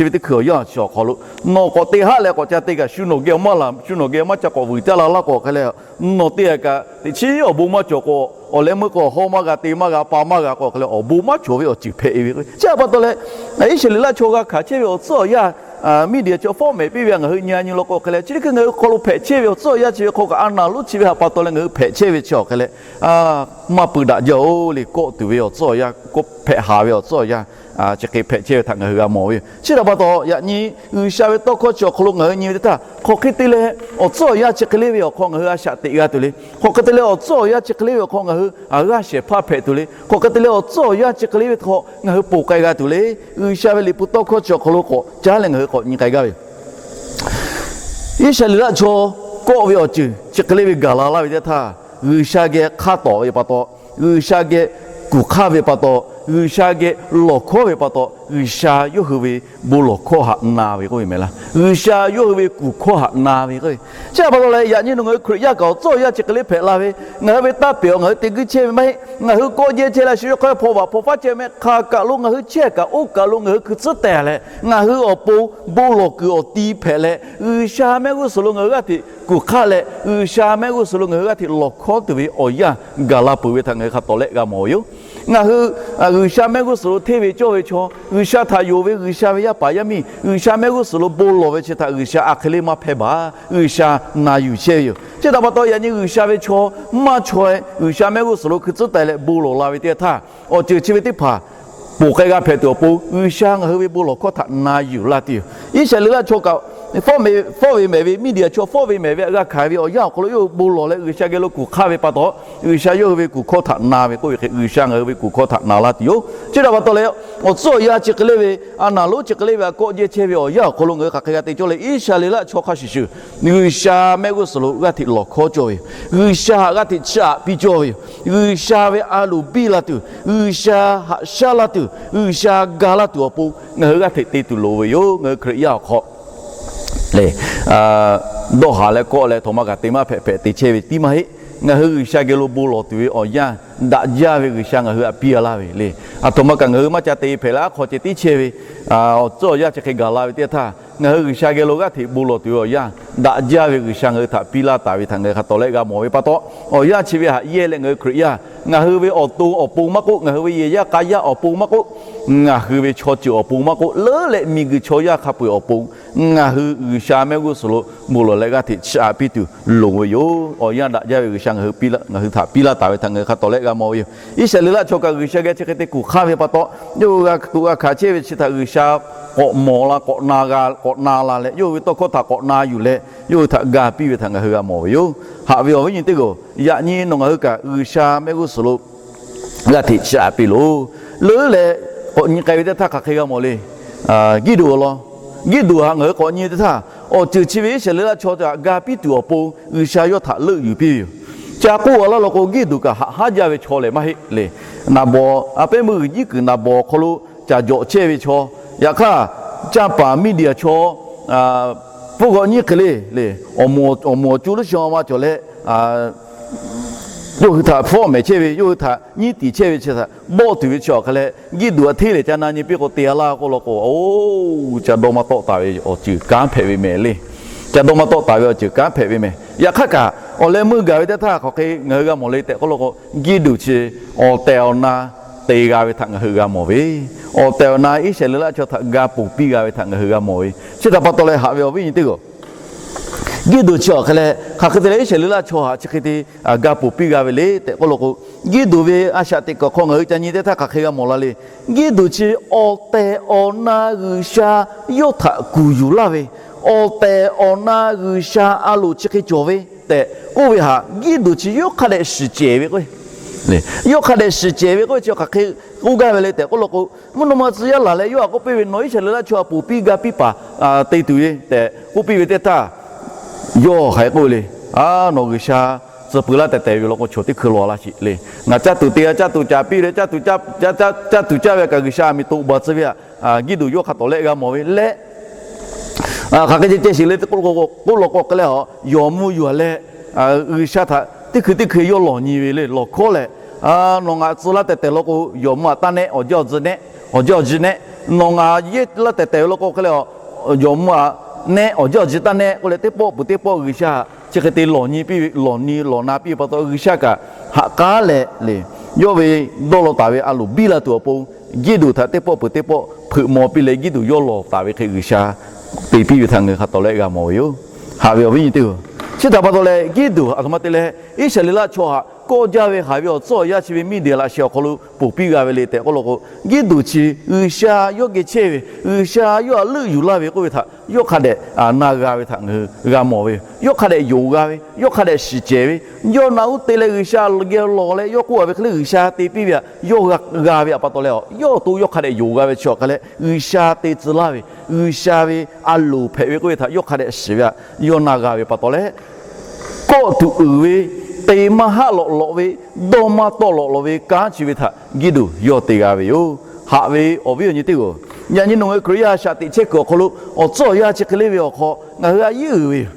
ve teˇ hkui awˬ yanˇ chi awˬ hk'aw lo nawˬ k'awꞈ te haˆ leh k'awꞈ ca te kaꞈ shu nawˬ geh maˇ laˬ, shu nawˬ geh maˇ ca k'awꞈ vuiˬ caˇ la laˇ k'o hk'e leh, nawˬ te a kaꞈ teꞈ chiˉ awˬ bon maˇ cawˬ k'o, awˬ leh meuˇ k'o awˬ hawˉ maˇ g'a, te maˇ g'a, pa maˇ g'a k'o hk'e leh awˬ bon maˇ cawˬ ve awˬ ceuˬ hpehꞈ ve. Chi htaꞈ pa taw leh Iˉsaˍreˍlaˆ chaw g'a hkanˍ chehˇ ve awˬ tcuhˉ awˬ yanˇ, Miˇdiaˍ chaw fawˉ mehˍ piˇ ve ngaˬ hui nyi a nyi law k'o hk'e leh, chi teˇ hkui ngaˬ hui hk'aw lo hpehꞈ chehˇ ve awˬ tcuhˉ awˬ yanˇ chi ve hk'aw kaꞈ a naˍ lonˉ chi ve htaꞈ pa taw leh ngaˬ hui hpehꞈ chehˇ ve chi awˬ hk'e leh, maˇ peuˬ daꞈ jaˇ oˬ le. Kawˆ tuˬ ve awˬ tcuhˉ awˬ yanˇ, kawˆ hpehꞈ haˍ ve awˬ tcuhˉ awˬ yanˇ, chi hk'e hpehꞈ chehˇ ve htaꞈ ngaˬ hui g'a mawˬ ve yoˬ. Chi htaꞈ pa taw yaꞈ nyi G'uiˬsha ve tawˇ hkawˇ chi awˬ hk'aw lo ngaˬ hui nyi ve teˇ htaˇ, hk'aˬ hk'e te leh awˬ tcuhˉ awˬ yanˇ chi hk'e le ve awˬ hk'aw ngaˬ hui a shaꞈ teꞈ g'a tuˬ le. Hk'aˬ hk'e te leh awˬ tcuhˉ awˬ yanˇ chi hk'e le ve awˬ hk'aw ngaˬ hui a g'aˇ shehˍ hpaˇ hpehꞈ tuˬ le. Hk'aˬ hk'e te leh awˬ tcuhˉ awˬ yanˇ chi hk'e le ve hk'aw ngaˬ hui ponˬ k'ai g'a tuˬ le. G'uiˬsha ve liꞈ hpu tawˇ hkawˇ chi awˬ hk'aw lo k'awꞈ caˉ leh ngaˬ hui k'awꞈ nyi k'ai gaˇ ve yoˬ. Iˉsaˍreˍlaˆ chaw kawˆ ve awˬ ceuˬ chi hk'e le ve gaˬ la laˇ ve teˇ htaˇ, G'uiˬsha geh hk'aˇ tawˍ ve pa taw, G'uiˬsha geh kuˬ hk'aˇ ve pa taw, G'uiˬsha geh lawˬ hkawˉ ve pa taw, G'uiˬsha yawˇ hui ve bon lawˬ hkawˇ htaꞈ na ve k'oˆ ve mehˍ laˇ. G'uiˬsha yawˇ hui ve kuˬ hkawˇ htaꞈ na ve k'oˆ ve. Chi htaꞈ pa taw leh yaꞈ nyi nawˬ ngaˬ hui Hkriꞈ yaˇ kaꞈ awˬ tcuhˉ awˬ yanˇ chi hk'e le hpehꞈ la ve, ngaˬ hui ve taˇ pehˍ awˬ ngaˬ hui te guiˇ chehˇ ve maˇ heˆ. Ngaˬ hui kawˆ jehˇ chehˇ leh shu yawˇ hk'aˇ hpaw vaꞈ hpaw faˉ chehˇ meh hk'a kaꞈ lo ngaˬ hui chehˇ kaꞈ oˇ kaꞈ lo ngaˬ hui hkui tcuhˉ teh leh ngaˬ hui awˬ pon bon lawˬ kuiˬ awˬ ti hpehꞈ leh, G'uiˬsha mehˆ g'uˇ suhˍ lo ngaˬ hui g'aˇ hteꞈ kuˬ hk'aˇ leh, G'uiˬsha mehˆ g'uˇ suhˍ lo ngaˬ hui g'aˇ hteꞈ lawˬ hkawˉ tuˬ ve awˬ yanˇ gaˬ la peuˬ ve htaꞈ ngaˬ hui hk'a tawˍ lehˆ g'a mawˬ ve yoˬ. Ngaˬ hui G'uiˬsha mehˆ g'uˇ suhˍ lo hteˇ ve cawˇ ve chaw, G'uiˬsha htaꞈ yonˍ ve G'uiˬsha ve yaˇ paˍ yaˇ miˇ, G'uiˬsha mehˆ g'uˇ suhˍ lo bon lawˬ ve chi htaꞈ G'uiˬsha a hk'e le maˇ hpehˇ baˬ. G'uiˬsha na yuˬ chehˇ ve yoˬ. Chi htaꞈ pa taw yaꞈ nyi G'uiˬsha ve chaw maˇ chaweh G'uiˬsha mehˆ g'uˇ suhˍ lo hkui tcuhˉ teh leh bon lawˬ la ve teˇ htaˇ, awˬ ceuˬ chi ve teˇ hpaˍ ponˬ k'ai g'a hpehꞈ tuˬ awˬ pon G'uiˬsha ngaˬ hui ve bon lawˬ hkawˇ htaꞈ na yuˬ laˇ tuˬ yoˬ. Iˉsaˍreˍlaˆ chaw kaꞈ fawˉ ve mehˍ ve, Miˇdiaˍ chaw fawˉ ve mehˍ ve htaꞈ g'a hkanˍ ve awˬ yanˇ awˬ hk'aw lo yawˇ hui bon lawˬ leh G'uiˬsha geh lo kuˬ hk'aˇ ve pa taw, G'uiˬsha yawˇ hui ve kuˬ hkawˇ htaꞈ na ve k'oˆ ve hk'e, G'uiˬsha ngaˬ hui ve kuˬ hkawˇ htaꞈ na laˇ tuˬ yoˬ. Chi htaꞈ pa taw leh awˬ tcuhˉ awˬ yanˇ chi hk'e le ve, a naˍ lonˉ chi hk'e le ve htaꞈ kawˆ jehˇ chehˇ ve awˬ yanˇ awˬ hk'aw lo ngaˬ hui hk'aˬ hk'e g'a te cawˇ le. Iˉsaˍreˍlaˆ chaw hk'a shuˍ shuˍ G'uiˬsha mehˆ g'uˇ suhˍ lo g'aˇ hteꞈ lawˬ hkawˉ cawˇ ve yoˬ. G'uiˬsha htaꞈ g'aˇ hteꞈ chiˇ aꞈ piˇ cawˇ ve yoˬ. G'uiˬsha ve a loˍ biˇ la tuˬ, G'uiˬsha haꞈ shaˉ laˇ tuˬ, G'uiˬsha ga laˇ tuˬ awˬ pon ngaˬ hui g'aˇ hteꞈ te tuˬ loˍ ve yoˬ. Ngaˬ hui Hkriꞈ yaˇ awˬ hk'aw le, dawˇ haˍ leh kawˆ leh htoꞈ ma kaꞈ te maˇ hpehꞈ hpehꞈ te chehˇ ve tiˉ maˇ heˆ. Ngaˬ hui G'uiˬsha geh lo bon lawˬ tuˬ ve awˬ yanˇ daꞈ jaˇ ve G'uiˬsha ngaˬ hui htaꞈ piˇ a laˇ ve le. Aˬ htoꞈ ma kaꞈ ngaˬ hui maˇ ca te hpehꞈ leh aˉ hk'aw ceh tiˉ chehˇ ve awˬ tcuhˉ awˬ yanˇ chi hk'e gaˬ la ve teˇ htaˇ, ngaˬ hui G'uiˬsha geh lo g'aˇ hteꞈ bon lawˬ tuˬ ve awˬ yanˇ daꞈ jaˇ ve G'uiˬsha ngaˬ hui htaꞈ piˇ laˇ taˍ ve htaꞈ ngaˬ hui hk'a tawˍ lehˆ g'a mawˬ ve pa taw, awˬ yanˇ chi ve htaꞈ yehˇ leh ngaˬ hui Hkriꞈ yaˇ, ngaˬ hui ve awˬ to awˬ pon maˇ k'oˆ, ngaˬ hui ve yehˬ yaˇ k'a yaˇ awˬ pon maˇ k'oˆ, ngaˬ hui ve chaw ceuˬ awˬ pon maˇ k'oˆ, leuˉ leh miˬguiˬ chaw yaˇ hk'a peu-eˬ awˬ pon ngaˬ hui G'uiˬsha mehˆ g'uˇ suhˍ lo bon lawˬ leh g'aˇ hteꞈ chiˇ aꞈ piˇ tuˬ loˍ ve yoˬ. Awˬ yanˇ daꞈ jaˇ ve G'uiˬsha ngaˬ hui htaꞈ piˇ laˇ taˍ ve htaꞈ ngaˬ hui hk'a tawˍ lehˆ g'a mawˬ ve yoˬ. Iˉsaˍreˍlaˆ chaw kaꞈ G'uiˬsha geh chi hk'e te kuˬ hk'aˇ ve pa taw, yawˇ hui g'a tuꞈ g'a hkanˍ chehˇ ve chi htaꞈ G'uiˬsha k'awꞈ mawˬ la, k'awꞈ na la leh yawˇ hui ve tawˇ hkawˇ htaꞈ k'awꞈ na yuˬ leh yawˇ hui htaꞈ ga piˇ ve htaꞈ ngaˬ hui g'a mawˬ ve yoˬ. Haꞈ ve awˬ viˉ nyi teˇ g'aˇ, yaꞈ nyi nawˬ ngaˬ hui kaꞈ G'uiˬsha mehˆ g'uˇ suhˍ lo g'aˇ hteꞈ chiˇ aꞈ piˇ loˬ. Leuˉ leh k'awꞈ nyi k'ai ve teˇ htaˇ hk'aˬ hk'e g'a mawˬ le. Giˇduꞈ awˬ lawn, Giˇduꞈ htaꞈ ngaˬ hui k'awꞈ nyi ve teˇ htaˇ, awˬ ceuˬ chi ve Iˉsaˍreˍlaˆ chaw htaꞈ ga piˇ tuˬ awˬ pon G'uiˬsha yawˇ htaꞈ leuˆ yuˬ piˇ ve yoˬ. Ca k'oˆ a laˇ law k'o, Giˇduꞈ kaꞈ haꞈ haˉ jaˇ ve chaw lehˬ maˇ heˆ le. Naˍ bawˍ a pehˉ meuˇ g'uiˬ nyiˉ kuiˬ naˍ bawˍ awˬ hk'aw lo caˬ jawꞈ chehˇ ve chaw, yaꞈ hk'aˇ, canˇ paˍ media chaw, pfuhˇ g'awˆ nyiˉ hk'e le le, awˬ moˍ awˬ co leuˉ shaw ma cawˬ leh, yawˇ hui htaꞈ hpfuhˆ mehˍ chehˇ ve, yawˇ hui htaꞈ nyiˉ tiˍ chehˇ ve chi htaꞈ bawˆ tuˬ ve chi awˬ hk'a leh, Giˇduꞈ aꞈ hteˇ lehˬ ca na nyi piˇ k'o te a laˇ k'oˆ law k'o, oˇ, ca dawˇ maˇ tawˆ taˍ ve awˬ ceuˬ kanˉ hpehꞈ ve mehˍ le. Ca dawˇ maˇ tawˆ taˍ ve awˬ ceuˬ kanˉ hpehꞈ ve mehˍ. Yaꞈ hk'aˇ kaꞈ, awˬ leh meuˇ gaˬ ve teˇ htaˇ hk'aˬ hk'e ngaˬ hui g'a mawˬ le tehꞈ k'oˆ law k'o, Giˇduꞈ chi awˬ tehˬ awˬ na te g'a ve htaꞈ ngaˬ hui g'a mawˬ ve, awˬ tehˬ awˬ na Iˉsaˍreˍlaˆ chaw htaꞈ ga ponˬ piˇ g'a ve htaꞈ ngaˬ hui g'a mawˬ ve. Chi htaꞈ pa taw leh haꞈ ve awˬ viˉ nyi teˇ g'aˇ, Giˇduꞈ chi awˬ hk'a leh hk'aˬ hk'e te leh Iˉsaˍreˍlaˆ chaw htaꞈ chi hk'e te ga ponˬ piˇ g'a ve le tehꞈ k'oˆ law k'o, Giˇduꞈ ve a shaꞈ teꞈ kuiˬ awˬ hk'aw ngaˬ hui ca nyi teˇ htaˇ hk'aˬ hk'e g'a mawˬ la le. Giˇduꞈ chi awˬ tehˬ awˬ na G'uiˬsha yawˇ htaꞈ kuˬ yuˬ laˇ ve, awˬ tehˬ awˬ na G'uiˬsha a loˍ chi hk'e cawˬ ve tehꞈ k'oˆ ve htaꞈ Giˇduꞈ chi yawˇ hk'a dehꞈ shiˍ cehˬ ve k'o, yawˇ hk'a dehꞈ shiˍ cehˬ ve k'oˆ ve chi hk'aˬ hk'e k'oˆ gaˇ ve le tehꞈ k'oˆ law k'o, mvuhˇ naw ma tcuh yaˇ laˬ leh yawˇ htaꞈ k'oˆ piˇ ve, Nawˬ Iˉsaˍreˍlaˆ chaw htaꞈ ponˬ piˇ ga piˇ paˍ te tuˬ ve tehꞈ k'oˆ piˇ ve teˇ htaˇ, yawˇ hk'aˬ hk'e k'oˆ ve le. A, nawˬ G'uiˬsha tcuh peu laˇ tehˬ tehˬ ve law k'o, chaw teˇ hkui lawˬ laˇ sheˍ le. Ngaˬ caˇ tuˬ te a, caˇ tuˬ caˍ piˇ leh, caˇ tuˬ caˇ ve kaꞈ G'uiˬsha miˬ toꞈ baˬ tcuh ve htaꞈ Giˇduꞈ yawˇ hk'a tawˍ leh g'a mawˬ ve leh, hk'aˬ hk'e ceh ceh sheˍ le k'oˆ law k'o hk'e leh, yawˬ mvuh yuˬ leh G'uiˬsha htaꞈ teˇ hkui teˇ hkui yawˇ lawˬ nyi ve le, lawˬ hkawˉ leh, Nawˬ ngaˬ tcuh laˇ tehˬ tehˬ law k'o, yawˬ mvuh htaꞈ taˇ nehˆ, awˬ jaˇ awˬ ji nehˆ, awˬ jaˇ awˬ ji nehˆ. Nawˬ ngaˬ yehˇ laˇ tehˬ tehˬ ve law k'o hk'e leh, yawˬ mvuh htaꞈ nehˆ, awˬ jaˇ awˬ ji taˇ nehˆ k'oˆ leh, teˇ pawˆ peuˬ teˇ pawˆ G'uiˬsha chi hk'e te lawˬ nyi piˇ ve, lawˬ nyi lawˬ na piˇ ve pa taw, G'uiˬsha kaꞈ haꞈ k'aˉ leh le, yawˇ ve dawˇ law taˍ ve a loˍ biˇ la tuˬ awˬ pon, Giˇduꞈ htaꞈ teˇ pawˆ peuˬ teˇ pawˆ hpeuꞈ maw piˇ leh, Giˇduꞈ yawˇ lawˬ taˍ ve hk'e G'uiˬsha te piˇ ve htaꞈ ngaˬ hui hk'a tawˍ leh g'a mawˬ ve yoˬ. Haꞈ ve awˬ viˉ nyi teˇ hpaˍ, chi htaꞈ pa taw leh Giˇduꞈ aˬ htoꞈ ma te leh Iˉsaˍreˍlaˆ chaw htaꞈ kawˆ jaˇ ve haiˬ ve awˬ tcuhˉ awˬ yanˇ chi ve Miˇdiˍ laꞈ sheh awˬ hk'aw lo ponˬ piˇ g'a ve le tehꞈ k'oˆ law k'o, Giˇduꞈ chi G'uiˬsha yawˇ geh chehˇ ve, G'uiˬsha yawˇ htaꞈ leuˆ yuˬ laˇ ve k'oˆ ve htaꞈ yawˇ hk'a dehꞈ na g'a ve htaꞈ ngaˬ hui g'a mawˬ ve yoˬ. Yawˇ hk'a dehꞈ yonˍ g'a ve, yawˇ hk'a dehꞈ shiˍ cehˬ ve, yawˇ naꞈ uˉ te leh G'uiˬsha geh lawˬ leh yawˇ k'oˆ a ve hk'e le, G'uiˬsha te piˇ ve htaꞈ yawˇ g'a ve htaꞈ pa taw leh, yawˇ awˬ to yawˇ hk'a dehꞈ yonˍ g'a ve chi awˬ hk'a leh, G'uiˬsha te tcuh laˇ ve, G'uiˬsha ve a loˍ hpehꞈ ve k'oˆ ve htaꞈ yawˇ hk'a dehꞈ shiˍ ve htaꞈ yawˇ na g'a ve pa taw leh, kawˆ tuˬ uiˍ ve, te maˇ haˆ lawꞈ lawꞈ ve, dawˇ maˇ tawˆ lawꞈ lawꞈ ve kanˉ chi ve htaꞈ Giˇduꞈ yawˇ te g'a ve yoˬ. Haꞈ ve awˬ viˉ awˬ nyi teˇ hpaˍ-oˬ, yaꞈ nyi nawˬ ngaˬ hui Hkriꞈ yaˇ a shaꞈ teꞈ chehˇ kuiˬ awˬ hk'aw lo awˬ tcuhˉ awˬ yanˇ chi hk'e le ve awˬ hk'aw ngaˬ hui a yeˉ uiˍ ve yoˬ.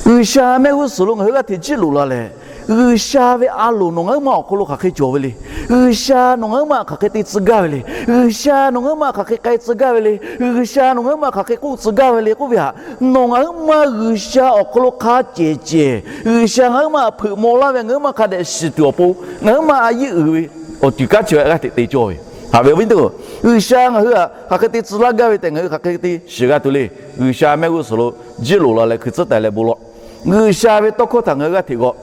G'uiˬsha mehˆ g'uˇ suhˍ lo ngaˬ hui g'aˇ hteꞈ jiˇ loꞈ la leh, G'uiˬsha ve a loˍ nawˬ ngaˬ huiˉ ma awˬ hk'aw lo hk'aˬ hk'e cawˬ ve le, G'uiˬsha nawˬ ngaˬ huiˉ ma hk'aˬ hk'e te tcuh gaˇ ve le, G'uiˬsha nawˬ ngaˬ huiˉ ma hk'aˬ hk'e k'ai tcuh gaˇ ve le, G'uiˬsha nawˬ ngaˬ huiˉ ma hk'aˬ hk'e k'oˆ tcuh gaˇ ve le k'oˆ ve htaꞈ nawˬ ngaˬ huiˉ ma G'uiˬsha awˬ hk'aw lo hk'a cehˬ cehˬ, G'uiˬsha ngaˬ huiˉ ma hpeuꞈ maw laˇ ve ngaˬ huiˉ ma hk'a dehꞈ shiˍ tuˬ awˬ pon, ngaˬ huiˉ ma a yeˉ uiˍ ve awˬ ceuˬ kanˉ chi ve g'aˇ hteꞈ te cawˇ ve. Haꞈ ve awˬ viˉ teˇ hpaˍ, G'uiˬsha ngaˬ hui htaꞈ hk'aˬ hk'e te tcuh laˇ gaˇ ve tehꞈ ngaˬ hui hk'aˬ hk'e te shiˍ g'a tuˬ le. G'uiˬsha mehˆ g'uˇ suhˍ lo jiˇ loꞈ la leh hkui tcuhˉ taˍ leh bon lawꞈ. G'uiˬsha ve tawˇ hkawˇ htaꞈ ngaˬ hui g'aˇ hteꞈ g'aw.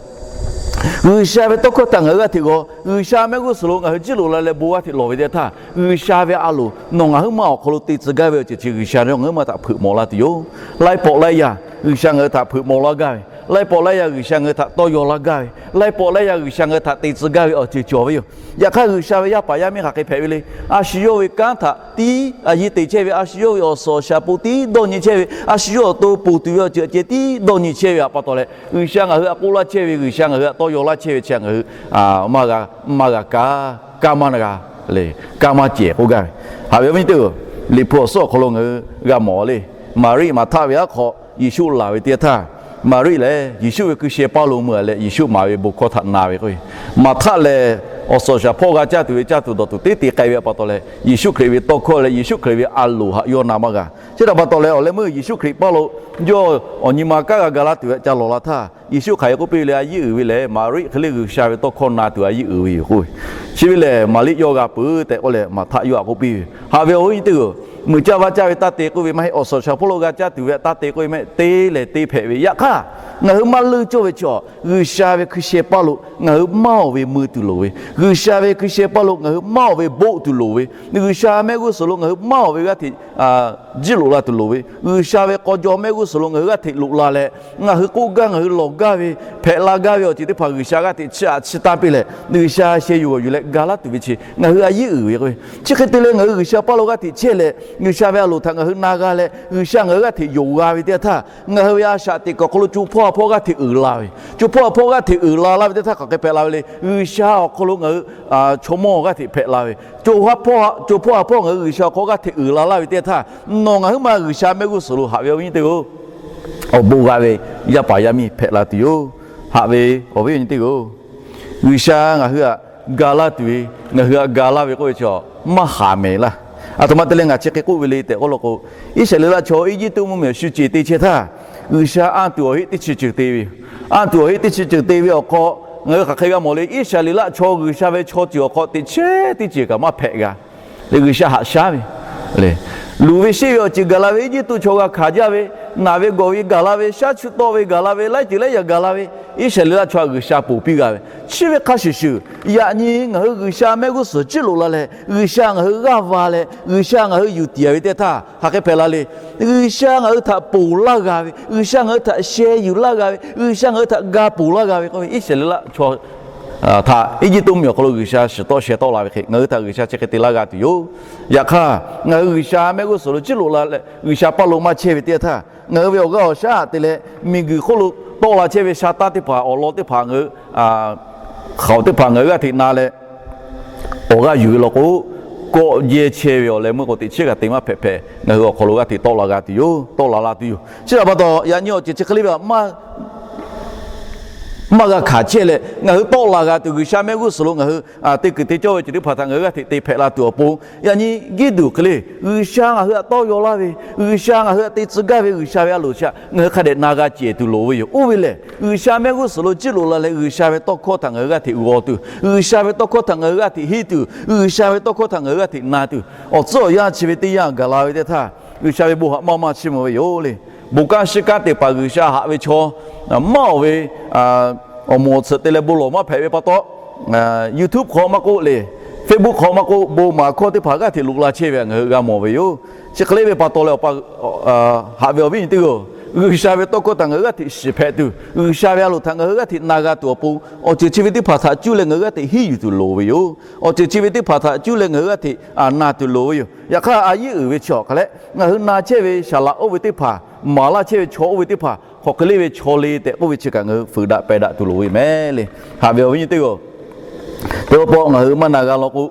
G'uiˬsha ve tawˇ hkawˇ htaꞈ ngaˬ hui g'aˇ hteꞈ g'aw. G'uiˬsha mehˆ g'uˇ suhˍ lo ngaˬ hui jiˇ loꞈ la leh bon g'aˇ hteꞈ lawˬ ve teˇ htaˇ, G'uiˬsha ve a loˍ nawˬ ngaˬ huiˉ ma awˬ hk'aw lo te tcuh gaˇ ve awˬ ceuˬ chi G'uiˬsha ngaˬ huiˉ ma htaꞈ hpeuꞈ maw laˇ tuˬ yoˬ. Laiˉ pawˆ laiˉ yaˇ G'uiˬsha ngaˬ hui htaꞈ hpeuꞈ maw laˇ gaˇ ve, laiˉ pawˆ laiˉ yaˇ G'uiˬsha ngaˬ hui htaꞈ tawˇ yaw laˇ gaˇ ve, laiˉ pawˆ laiˉ yaˇ G'uiˬsha ngaˬ hui htaꞈ te tcuh gaˇ ve awˬ ceuˬ cawˬ ve yoˬ. Yaꞈ hk'aˇ, G'uiˬsha ve yaˇ paˍ yaˇ miˇ hk'aˬ hk'e hpehꞈ ve le. A shu yawˇ ve kanˉ htaꞈ tiˉ a yeˇ te chehˇ ve, a shu yawˇ ve awˬ suhˍ awˬ shaˍ pon tiˉ dawˇ nyi chehˇ ve, a shu yawˇ awˬ to ponˬ tuˬ ve awˬ ceuˬ ceh tiˉ dawˇ nyi chehˇ ve htaꞈ pa taw leh, G'uiˬsha ngaˬ hui htaꞈ k'oˆ laˇ chehˇ ve, G'uiˬsha ngaˬ hui htaꞈ tawˇ yaw laˇ chehˇ ve chi ngaˬ hui maˇ g'a, maˇ g'a kaˇ, kaˇ maˇ na g'a le, kaˇ maˇ cehˬ k'oˆ gaˇ ve. Haꞈ ve awˬ viˉ teˇ hpaˍ-oˬ, Liꞈ hpu awˬ suhˉ awˬ hk'aw lo ngaˬ hui g'a mawˬ le. Maˍriˆ Maˍhtaˆ ve aˉ hk'aw Yeˍsuˆ laˬ ve teˇ yanˇ htaˇ, Maˍriˆ lehˬ Yeˍsuˆ ve hkui sheh paˇ lo mui-a leh Yeˍsuˆ maˍ ve bon hkawˇ htaꞈ na ve k'o, Maˍhtaˆ lehˬ awˬ suhˍ awˬ shaˍ hpawˇ g'a caˇ tuˬ ve caˇ tuˬ dawˬ tuˬ teˇ te k'ai ve pa taw leh, Yeˍsuˆ Hkriꞈ ve tawˇ hkawˇ leh Yeˍsuˆ Hkriꞈ ve a loˍ htaꞈ yawˇ na maˇ g'a. Chi htaꞈ pa taw leh, awˬ leh meuˇ Yeˍsuˆ Hkriꞈ paˇ lo yawˇ awˬ nyi ma kanˉ g'a ga laˇ tuˬ ve ca lawˬ la htaˇ, Yeˍsuˆ hk'aˬ hk'e k'oˆ piˇ ve le, a yeˉ uiˍ ve lehˬ, Maˍriˆ hk'e le G'uiˬsha ve tawˇ hkawˇ na tuˬ a yeˉ uiˍ ve yoˬ k'oˆ ve. Chi ve lehˬ, Maˍriˆ yawˇ g'a peuˬ tehꞈ k'oˆ leh Maˍhtaˆ yawˇ htaꞈ k'oˆ piˇ ve. Haꞈ ve awˬ viˉ nyi teˇ hpaˍ-oˬ, muiˬ caˇ vaˇ caˇ ve taˇ te k'oˆ ve maˇ heˆ, awˬ suhˍ awˬ shaˍ hpawˇ lo g'a caˇ tuˬ ve htaꞈ taˇ te k'oˆ ve maˇ heˆ, te lehˬ te hpehꞈ ve. Yaꞈ hk'aˇ, ngaˬ hui maˇ leunˇ cawˇ ve chaw, G'uiˬsha ve hkui sheh paˇ lo ngaˬ hui maˇ awˬ ve mui tuˬ loˍ ve, G'uiˬsha ve hkui sheh paˇ lo ngaˬ hui maˇ awˬ ve boˆ tuˬ loˍ ve, G'uiˬsha mehˆ g'uˇ suhˍ lo ngaˬ hui maˇ awˬ ve g'aˇ hteꞈ jiˇ loꞈ la tuˬ loˍ ve, G'uiˬsha ve k'aw jaw mehˆ g'uˇ suhˍ lo ngaˬ hui g'aˇ hteꞈ loꞈ la leh, ngaˬ hui k'oˆ gaˇ, ngaˬ hui lawˬ gaˇ ve, hpehꞈ la gaˇ ve awˬ ceuˬ teˇ hpaˍ G'uiˬsha g'aˇ hteꞈ chiˇ aꞈ chiˇ taˇ piˇ leh, G'uiˬsha sheh yuˬ g'awˬ yuˬ leh ga laˇ tuˬ ve chi ngaˬ hui a yeˉ uiˍ ve k'o, chi hk'e te leh ngaˬ hui G'uiˬsha paˇ lo g'aˇ hteꞈ chehˇ leh, G'uiˬsha ve a loˍ htaꞈ ngaˬ hui na g'a leh, G'uiˬsha ngaˬ hui g'aˇ hteꞈ yonˍ g'a ve teˇ yanˇ htaˇ, ngaˬ hui ve a shaꞈ teꞈ kuiˬ awˬ hk'aw lo co hpawˇ ha hpawˇ g'aˇ hteꞈ uiˍ la ve, co hpawˇ ha hpawˇ g'aˇ hteꞈ uiˍ la laˇ ve teˇ htaˇ hk'aˬ hk'e hpehꞈ la ve le. G'uiˬsha awˬ hk'aw lo ngaˬ hui chaw mawˇ g'aˇ hteꞈ hpehꞈ la ve, co hpawˇ, co hpawˇ ha hpawˇ ngaˬ hui G'uiˬsha awˬ hk'aw g'aˇ hteꞈ uiˍ la laˇ ve teˇ yanˇ htaˇ, nawˬ ngaˬ huiˉ ma G'uiˬsha mehˆ g'uˇ suhˍ lo haꞈ ve awˬ viˉ nyi teˇ g'aˇ awˬ bon g'a ve yaˇ paˍ yaˇ miˇ hpehꞈ la tuˬ yoˬ. Haꞈ ve awˬ viˉ awˬ nyi teˇ g'aˇ-oˬ, G'uiˬsha ngaˬ hui htaꞈ ga laˇ tuˬ ve, ngaˬ hui htaꞈ ga laˇ ve k'oˆ ve chi maˇ haˍ mehˍ laˇ. Aˬ htoꞈ ma te leh ngaˬ chi hk'e k'oˆ ve le tehꞈ k'oˆ law k'o, Iˉsaˍreˍlaˆ chaw Eˇjiˇtuꞈ mvuhˇmiˬ awˬ shu ceˬ te chehˇ htaˇ, G'uiˬsha anˇ tuˬ awˬ heˆ teˇ chi ceuˬ te ve yoˬ. Anˇ tuˬ awˬ heˆ teˇ chi ceuˬ te ve awˬ hk'aw, ngaˬ hui hk'aˬ hk'e g'a mawˬ le. Iˉsaˍreˍlaˆ chaw G'uiˬsha ve chaw ceuˬ awˬ hk'aw teꞈ chehˇ teˇ ceuˬ kaꞈ maˇ hpehꞈ g'a le. G'uiˬsha haꞈ shaˉ ve le. Luˬ ve sheˆ ve awˬ ceuˬ gaˬ la ve, Eˇjiˇtuꞈ chaw g'a hkanˍ jaˇ ve, naˬ ve gawˬ ve gaˬ la ve, shaˉ chuˇ tawˆ ve gaˬ la ve, laiˉ ceuˬ laiˉ yaꞈ gaˬ la ve, Iˉsaˍreˍlaˆ chaw htaꞈ G'uiˬsha ponˬ piˇ g'a ve, chi ve hk'a shuˍ shuˍ, yaꞈ nyi ngaˬ hui G'uiˬsha mehˆ g'uˇ suhˍ ciˇ loꞈ la leh, G'uiˬsha ngaˬ hui g'aˇ va leh, G'uiˬsha ngaˬ hui yuˬ tiˍ ve teˇ htaˇ hk'aˬ hk'e hpehꞈ la le. G'uiˬsha ngaˬ hui htaꞈ ponˬ laˇ g'a ve, G'uiˬsha ngaˬ hui htaꞈ sheh yuˬ laˇ g'a ve, G'uiˬsha ngaˬ hui htaꞈ ga ponˬ laˇ g'a ve k'oˆ ve, Iˉsaˍreˍlaˆ chaw htaꞈ Eˇjiˇtuꞈ mvuhˇmiˬ awˬ hk'aw lo G'uiˬsha shiˍ tawˆ sheh tawˆ la ve hk'e, ngaˬ hui htaꞈ G'uiˬsha chi hk'e te laˇ g'a tuˬ yoˬ. Yaꞈ hk'aˇ, ngaˬ hui G'uiˬsha mehˆ g'uˇ suhˍ lo ciˇ loꞈ la leh G'uiˬsha paˇ lo maˇ chehˇ ve teˇ yanˇ htaˇ, ngaˬ hui ve awˬ g'aˇ awˬ shaˉ aꞈ te leh miˬguiˬ hk'oˆ lo tawˆ la chehˇ ve sha taˇ teˇ hpaˍ, awˬ lawn teˇ hpaˍ ngaˬ hui, hkaoˍ teˇ hpaˍ ngaˬ hui g'aˇ hteꞈ na leh awˬ g'aˇ yuˬ ve law k'o, kawˆ jehˇ chehˇ ve awˬ leh meuˇ k'o teꞈ chiˉ kaꞈ te maˇ hpehꞈ hpehꞈ, ngaˬ hui awˬ hk'aw lo g'aˇ hteꞈ tawˆ la g'a tuˬ yoˬ. Tawˆ la la tuˬ yoˬ. Chi htaꞈ pa taw, yaꞈ nyi awˬ ceuˬ chi hk'e le ve maˇ maˇ g'a hkanˍ chehˇ leh, ngaˬ hui tawˆ la g'a tuˬ, G'uiˬsha mehˆ g'uˇ suhˍ lo ngaˬ hui te kuiˬ te cawˇ ve ceuˬ teˇ hpaˍ htaꞈ ngaˬ hui g'aˇ hteꞈ te hpehꞈ la tuˬ awˬ pon, yaꞈ nyi Giˇduꞈ hk'e le, G'uiˬsha ngaˬ hui htaꞈ tawˇ yaw laˇ ve, G'uiˬsha ngaˬ hui htaꞈ te tcuh gaˇ ve G'uiˬsha ve a loˍ chi htaꞈ ngaˬ hui hk'a dehꞈ na g'a cehˬ tuˬ loˍ ve yoˬ. Oˇ ve lehˬ, G'uiˬsha mehˆ g'uˇ suhˍ lo ciˇ loꞈ la leh G'uiˬsha ve tawˇ hkawˇ htaꞈ ngaˬ hui g'aˇ hteꞈ g'aw tuˬ, G'uiˬsha ve tawˇ hkawˇ htaꞈ ngaˬ hui g'aˇ hteꞈ henˇ tuˬ, G'uiˬsha ve tawˇ hkawˇ htaꞈ ngaˬ hui g'aˇ hteꞈ na tuˬ, awˬ tcuhˉ awˬ yanˇ chi ve teˇ yanˇ gaˬ la ve teˇ htaˇ, G'uiˬsha ve bon haꞈ maˇ maˇ chiˇ mvuh ve yoˬ le. Bon kanˉ shiˉ kanˉ teˇ hpaˍ G'uiˬsha haꞈ ve chaw maˇ awˬ ve awˬ moˍ awˬ tsuhꞈ te leh bon lawˬ maˇ hpehꞈ ve pa taw, YouTube hk'aw maˇ k'oˆ le, Facebook hk'aw maˇ k'oˆ, bon maˍ hkawˇ teˇ hpaˍ g'aˇ hteꞈ loꞈ la chehˇ ve htaꞈ ngaˬ hui g'a mawˬ ve yoˬ. Chi hk'e le ve pa taw leh, haꞈ ve awˬ viˉ awˬ nyi teˇ g'aˇ-oˬ, G'uiˬsha ve tawˇ hkawˇ htaꞈ ngaˬ hui g'aˇ hteꞈ shiˍ hpehꞈ tuˬ, G'uiˬsha ve a loˍ htaꞈ ngaˬ hui g'aˇ hteꞈ na g'a tuˬ awˬ pon, awˬ ceuˬ chi ve teˇ hpaˍ htaꞈ cuˇ leh ngaˬ hui g'aˇ hteꞈ henˇ yuˬ tuˬ loˍ ve yoˬ. Awˬ ceuˬ chi ve teˇ hpaˍ htaꞈ cuˇ leh ngaˬ hui g'aˇ hteꞈ na tuˬ loˍ ve yoˬ. Yaꞈ hk'aˇ, a yiˉ uiˍ ve chi awˬ hk'aˬ leh, ngaˬ hui na chehˇ ve saˍ laꞈ oˇ ve teˇ hpaˍ, maˍ laˇ chehˇ ve chaw oˇ ve teˇ hpaˍ hk'aˬ hk'e le ve chaw le tehꞈ k'oˆ ve chi kaꞈ ngaˬ hui fuiˍ daꞈ pehˬ daꞈ tuˬ loˍ ve mehˍ le. Haꞈ ve awˬ viˉ awˬ nyi teˇ g'aˇ-oˬ, teˇ pawˆ pawˆ ngaˬ hui maˇ na g'a law k'o,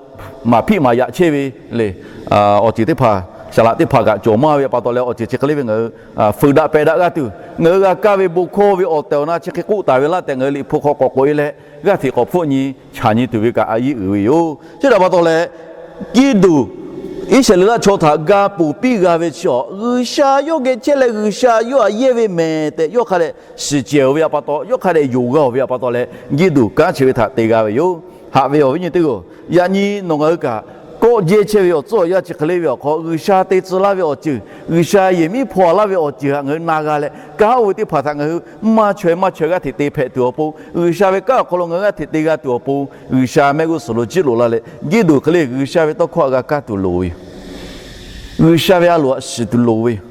maˍ hpiˆ maˍ yaꞈ chehˇ ve le, awˬ ceuˬ teˇ hpaˍ, saˍ laꞈ teˇ hpaˍ kaꞈ cawˬ maˇ ve pa taw leh, awˬ ceuˬ chi hk'e le ve ngaˬ hui fuiˍ daꞈ pehˬ daꞈ g'a tuˬ, ngaˬ hui g'a kaˇ ve bon hkawˇ ve awˬ tehˬ awˬ na chi hk'e k'oˆ taˍ ve laˇ tehꞈ ngaˬ hui Liꞈ hpu hk'aw k'awꞈ k'oꞈ e leh, g'aˇ hteꞈ k'awꞈ hpfuhˆ nyi chaꞈ nyi tuˬ ve kaꞈ a yiˉ uiˍ ve yoˬ. Chi htaꞈ pa taw leh, Giˇduꞈ Iˉsaˍreˍlaˆ chaw htaꞈ ga ponˬ piˇ g'a ve chi awˬ, G'uiˬsha yawˇ geh chehˇ leh G'uiˬsha yawˇ htaꞈ yehˇ ve mehˍ tehꞈ yawˇ hk'a dehꞈ shiˍ cehˬ ve pa taw, yawˇ hk'a dehꞈ yonˍ g'a ve pa taw leh, Giˇduꞈ kanˉ chi ve htaꞈ te g'a ve yoˬ. Haꞈ ve awˬ viˉ nyi teˇ g'aˇ-oˬ, yaꞈ nyi nawˬ ngaˬ hui kaꞈ kawˆ jehˇ chehˇ ve awˬ tcuhˉ awˬ yanˇ chi hk'e le ve awˬ hk'aw, G'uiˬsha te tcuh laˇ ve awˬ ceuˬ, G'uiˬsha yehˬ miˉ hpaw laˇ ve awˬ ceuˬ htaꞈ ngaˬ hui na g'a leh, kanˉ oˇ ve teˇ hpaˍ htaꞈ ngaˬ hui maˇ chaweh maˇ chaweh g'aˇ hteꞈ te hpehꞈ tuˬ awˬ pon, G'uiˬsha ve kanˉ awˬ hk'aw lo ngaˬ hui g'aˇ hteꞈ te g'a tuˬ awˬ pon, G'uiˬsha mehˆ g'uˇ suhˍ lo ciˇ loꞈ la leh, Giˇduꞈ hk'e le G'uiˬsha ve tawˇ hkawˇ htaꞈ g'a kaˇ tuˬ loˍ ve yoˬ. G'uiˬsha ve a loˍ htaꞈ shiˍ tuˬ loˍ ve yoˬ.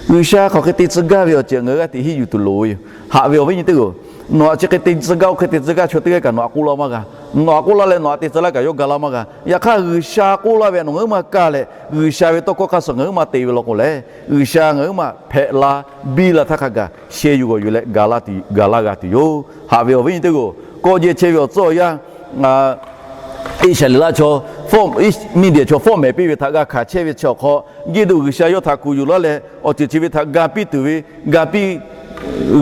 G'uiˬsha hk'aˬ hk'e te tcuh gaˇ ve awˬ ceuˬ ngaˬ hui g'aˇ hteꞈ henˇ yuˬ tuˬ loˍ ve yoˬ. Haꞈ ve awˬ viˉ nyi teˇ g'aˇ-oˬ, nawˬ htaꞈ chi hk'e te tcuh gaˇ, oˇ hk'e te tcuh gaˇ chaw teˇ g'aˇ kaꞈ nawˬ htaꞈ k'oˆ laˇ maˇ g'a. Nawˬ htaꞈ k'oˆ laˇ leh nawˬ htaꞈ te tcuh laˇ kaꞈ yawˇ ga laˇ maˇ g'a. Yaꞈ hk'aˇ, G'uiˬsha k'oˆ laˇ ve htaꞈ nawˬ ngaˬ hui maˇ kaˇ leh, G'uiˬsha ve tawˇ hkawˇ hk'a shuˍ ngaˬ hui maˇ te ve law k'o leh, G'uiˬsha ngaˬ hui maˇ hpehꞈ la, biˇ la htaˇ hk'a gaˬ sheh yuˬ g'awˬ yuˬ leh ga laˇ g'a tuˬ yoˬ. Haꞈ ve awˬ viˉ nyi teˇ g'aˇ-oˬ, kawˆ jehˇ chehˇ ve awˬ tcuhˉ awˬ yanˇ, Iˉsaˍreˍlaˆ chaw, Miˇdiˍ chaw fawˉ mehˍ piˇ ve htaꞈ g'a hkanˍ chehˇ ve chi awˬ hk'aw, Giˇduꞈ G'uiˬsha yawˇ htaꞈ kuˬ yuˬ laˇ leh, awˬ ceuˬ chi ve htaꞈ ga piˇ tuˬ ve, ga piˇ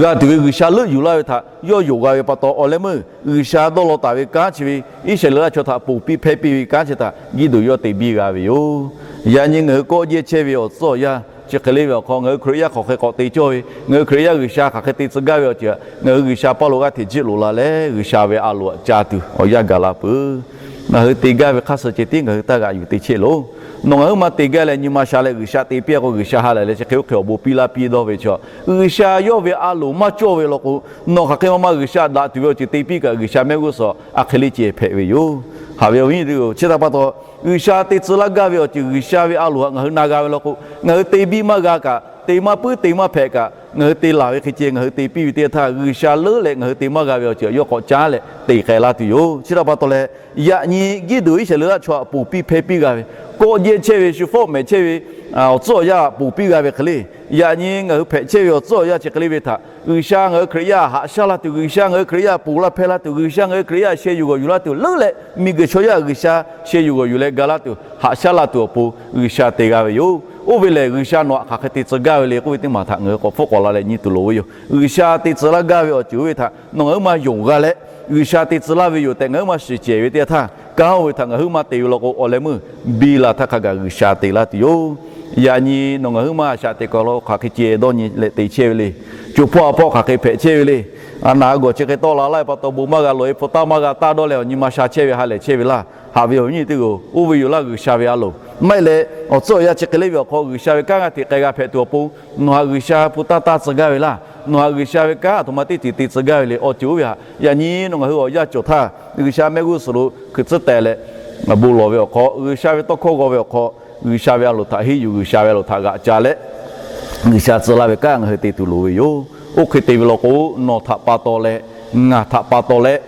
g'a tuˬ ve G'uiˬsha leuˆ yuˬ laˇ ve htaꞈ yawˇ yonˍ g'a ve pa taw, awˬ leh meuˇ G'uiˬsha dawˇ law taˍ ve kanˉ chi ve Iˉsaˍreˍlaˆ chaw htaꞈ ponˬ piˇ hpehˇ piˇ ve kanˉ chi htaꞈ Giˇduꞈ yawˇ te biˇ g'a ve yoˬ. Yaꞈ nyi ngaˬ hui kawˆ jehˇ chehˇ ve awˬ tcuhˉ awˬ yanˇ chi hk'e le ve awˬ hk'aw, ngaˬ hui Hkriꞈ yaˇ hk'aˬ hk'e k'awꞈ te cawˇ ve, ngaˬ hui Hkriꞈ yaˇ G'uiˬsha hk'aˬ hk'e te tcuh gaˇ ve awˬ ceuˬ htaꞈ ngaˬ hui G'uiˬsha paˇ lo g'aˇ hteꞈ jiˆ loꞈ la leh, G'uiˬsha ve a loˍ htaꞈ ca tuˬ awˬ yanˇ gaˬ la peuˬ. Ngaˬ hui te gaˇ ve hk'aˇ suh ceh tiˉ ngaˬ hui taˇ g'aꞈ yuˬ te chehˇ loˬ. Nawˬ ngaˬ hui maˇ te gaˇ leh, nyi ma sha leh G'uiˬsha te piˇ-a k'o, G'uiˬsha ha lehˬ leh chi hk'e oˇ hk'e awˬ bon piˇ laˇ piˇ dawˇ ve chi, G'uiˬsha yawˇ ve a loˍ maˇ cawˇ ve law k'o, nawˬ hk'aˬ hk'e maˇ maˇ G'uiˬsha daꞈ tuˬ ve awˬ ceuˬ te piˇ kaꞈ, G'uiˬsha mehˆ g'uˇ suhˍ a hk'e le ceh hpehꞈ ve yoˬ. Haꞈ ve awˬ viˉ nyi teˇ g'aˇ-oˬ, chi htaꞈ pa taw, G'uiˬsha te tcuh laˇ gaˇ ve awˬ ceuˬ G'uiˬsha ve a loˍ htaꞈ ngaˬ hui na g'a ve law k'o, ngaˬ hui te biˇ maˇ g'a kaꞈ, te maˇ puiˉ te maˇ hpehꞈ kaꞈ, ngaˬ hui te laˬ ve hk'e ceh ngaˬ hui te piˇ ve teˇ htaˇ, G'uiˬsha leuˉ leh ngaˬ hui te maˇ g'a ve awˬ ceuˬ yawˇ k'awꞈ caˉ leh te k'ai laˇ tuˬ yoˬ. Chi htaꞈ pa taw leh, yaꞈ nyi Giˇduꞈ Iˉsaˍreˍlaˆ chaw htaꞈ ponˬ piˇ hpehˇ piˇ g'a ve, kawˆ jehˇ chehˇ ve, shu fawˉ mehˍ chehˇ ve, awˬ tcuhˉ awˬ yanˇ ponˬ piˇ g'a ve hk'e le. Yaꞈ nyi ngaˬ hui hpehꞈ chehˇ ve awˬ tcuhˉ awˬ yanˇ chi hk'e le ve htaꞈ G'uiˬsha ngaˬ hui Hkriꞈ yaˇ haꞈ shaˉ laˇ tuˬ, G'uiˬsha ngaˬ hui Hkriꞈ yaˇ ponˬ laˇ hpehˇ laˇ tuˬ, G'uiˬsha ngaˬ hui Hkriꞈ yaˇ sheh yuˬ g'awˬ yuˬ laˇ tuˬ leuˉ leh, miˬguiˬ chaw yaˇ G'uiˬsha sheh yuˬ g'awˬ yuˬ leh ga laˇ tuˬ haꞈ shaˉ laˇ tuˬ awˬ pon G'uiˬsha te g'a ve yoˬ. Oˇ ve lehˬ, G'uiˬsha nawˬ htaꞈ hk'aˬ hk'e te tcuh gaˇ ve le k'oˆ ve teˇ maˬ htaꞈ ngaˬ hui k'awꞈ hpfuhˆ k'awꞈ la leh nyi tuˬ loˍ ve yoˬ. G'uiˬsha te tcuh laˇ gaˇ ve awˬ ceuˬ oˇ ve htaꞈ nawˬ ngaˬ huiˉ ma yonˍ g'a leh, G'uiˬsha te tcuh laˇ ve yoˬ tehꞈ ngaˬ huiˉ ma shiˍ cehˬ ve teˇ yanˇ htaˇ, kanˉ oˇ ve htaꞈ ngaˬ huiˉ ma te ve law k'o, awˬ leh meuˇ biˇ la htaˇ hk'a gaˬ G'uiˬsha te laˇ tuˬ yoˬ. Yaꞈ nyi nawˬ ngaˬ huiˉ ma shaꞈ teꞈ kaˬ lo hk'aˬ hk'e ceh dawˇ nyi leh te chehˇ ve le. Co hpawˇ ha hpawˇ hk'aˬ hk'e hpehꞈ chehˇ ve le. A naˍ g'a gawˬ chi hk'e tawˆ la laˇ ve pa taw, bon maˇ g'a lawˬ ve, hpu taˇ maˇ g'a taˇ dawˇ leh awˬ nyi ma sha chehˇ ve ha lehˬ chehˇ ve laˇ. Haꞈ ve awˬ viˉ nyi teˇ g'aˇ-oˬ, oˇ ve yoˬ laˇ G'uiˬsha ve a loˍ. Maˇ heˆ leh, awˬ tcuhˉ awˬ yanˇ chi hk'e le ve awˬ hk'aw G'uiˬsha ve kanˉ g'a hteꞈ k'ai g'a hpehꞈ tuˬ awˬ pon, nawˬ htaꞈ G'uiˬsha hpu taˇ taˇ tcuh gaˇ ve laˇ. Nawˬ htaꞈ G'uiˬsha ve kanˉ aˬ htoꞈ ma teˇ ceuˬ te tcuh gaˇ ve le. Awˬ ceuˬ oˇ ve htaꞈ yaꞈ nyi nawˬ ngaˬ hui awˬ yanˇ cawˬ htaˇ, G'uiˬsha mehˆ g'uˇ suhˍ lo hkui tcuhˉ teh leh, bon lawˬ ve awˬ hk'aw, G'uiˬsha ve tawˇ hkawˇ g'aw ve awˬ hk'aw, G'uiˬsha ve a loˍ htaꞈ henˇ yuˬ, G'uiˬsha ve a loˍ htaꞈ g'aꞈ ca leh, G'uiˬsha tcuh laˇ ve kanˉ ngaˬ hui te tuˬ loˍ ve yoˬ. Oˇ hk'e te ve law k'o, nawˬ htaꞈ pa taw leh, ngaˬ htaꞈ pa taw leh,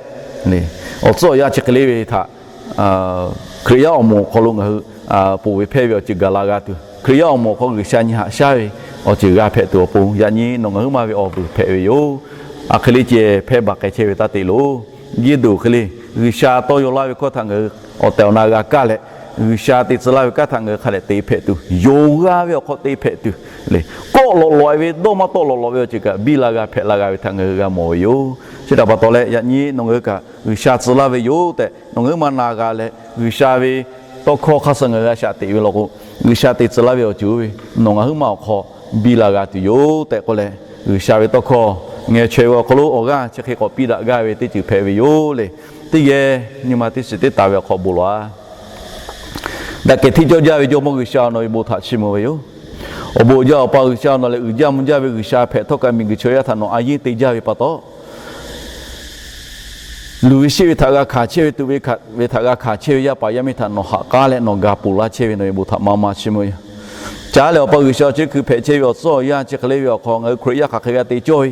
awˬ tcuhˉ awˬ yanˇ chi hk'e le ve htaꞈ Hkriꞈ yaˇ awˬ moˍ awˬ hk'aw lo ngaˬ hui ponˬ ve hpehˇ ve awˬ ceuˬ gaˬ la g'a tuˬ, Hkriꞈ yaˇ awˬ moˍ awˬ hk'aw G'uiˬsha nyi haꞈ shaˉ ve awˬ ceuˬ g'a hpehꞈ tuˬ awˬ pon, yaꞈ nyi nawˬ ngaˬ huiˉ ma ve awˬ vuiˬ hpehꞈ ve yoˬ. A hk'e le ceh hpehˇ baˬ k'ai chehˇ ve taˇ te loˬ. Giˇ duˬ hk'e le, G'uiˬsha tawˇ yaw laˇ ve hkawˇ htaꞈ ngaˬ hui awˬ tehˬ awˬ na g'a kaˇ leh, G'uiˬsha te tcuh laˇ ve kanˉ htaꞈ ngaˬ hui hk'a dehꞈ te hpehꞈ tuˬ, yonˍ g'a ve awˬ hk'aw te hpehꞈ tuˬ le. Kawˆ lawꞈ lawꞈ-e ve, dawˇ maˇ tawˆ lawꞈ lawꞈ ve awˬ ceuˬ kaꞈ biˇ la g'a hpehꞈ la g'a ve htaꞈ ngaˬ hui g'a mawˬ ve yoˬ. Chi htaꞈ pa taw leh, yaꞈ nyi nawˬ ngaˬ hui kaꞈ G'uiˬsha tcuh laˇ ve yoˬ tehꞈ nawˬ ngaˬ huiˉ ma na g'a leh, G'uiˬsha ve tawˇ hkawˇ hk'aˇ suh ngaˬ hui g'a shaꞈ teꞈ ve law k'o, G'uiˬsha te tcuh laˇ ve awˬ ceuˬ oˇ ve nawˬ ngaˬ huiˉ ma awˬ hk'aw biˇ la g'a tuˬ yoˬ tehꞈ k'oˆ leh, G'uiˬsha ve tawˇ hkawˇ ngeh chaweh ve awˬ hk'aw lo awˬ g'aˇ chi hk'e k'awꞈ piˇ daꞈ gaˇ ve teˇ ceuˬ hpehꞈ ve yoˬ le. Teˇ geh nyi ma teˇ shiˍ teˇ taˍ ve awˬ hk'aw bon lawˬ-a. Daꞈ kehˬ htiˇ cawˇ jaˇ ve Jawˇmawˇ G'uiˬsha, nawˬ ve bon htaꞈ chiˇ mvuh ve yoˬ. Awˬ bon jaˇ Awˬ pa G'uiˬsha, nawˬ lehˬ uiˍ jaˇ mvuh jaˇ ve G'uiˬsha hpehꞈ htawˇ kaꞈ, miˬguiˬ chaw yaˇ htaꞈ nawˬ a yehˉ te jaˇ ve pa taw, luˬ ve sheˆ ve htaꞈ g'a hkanˍ chehˇ ve, tuꞈ ve htaꞈ g'a hkanˍ chehˇ ve yaˇ paˍ yaˇ miˇ htaꞈ nawˬ ha k'aˉ leh nawˬ ga ponˬ laˇ chehˇ ve, nawˬ ve bon htaꞈ maˇ maˇ chiˇ mvuh ve yoˬ. Caˉ leh Awˬ pa G'uiˬsha, chi hkui hpehꞈ chehˇ ve awˬ tcuhˉ awˬ yanˇ chi hk'e le ve awˬ hk'aw, ngaˬ hui Hkriꞈ yaˇ hk'aˬ hk'e g'a te cawˇ ve,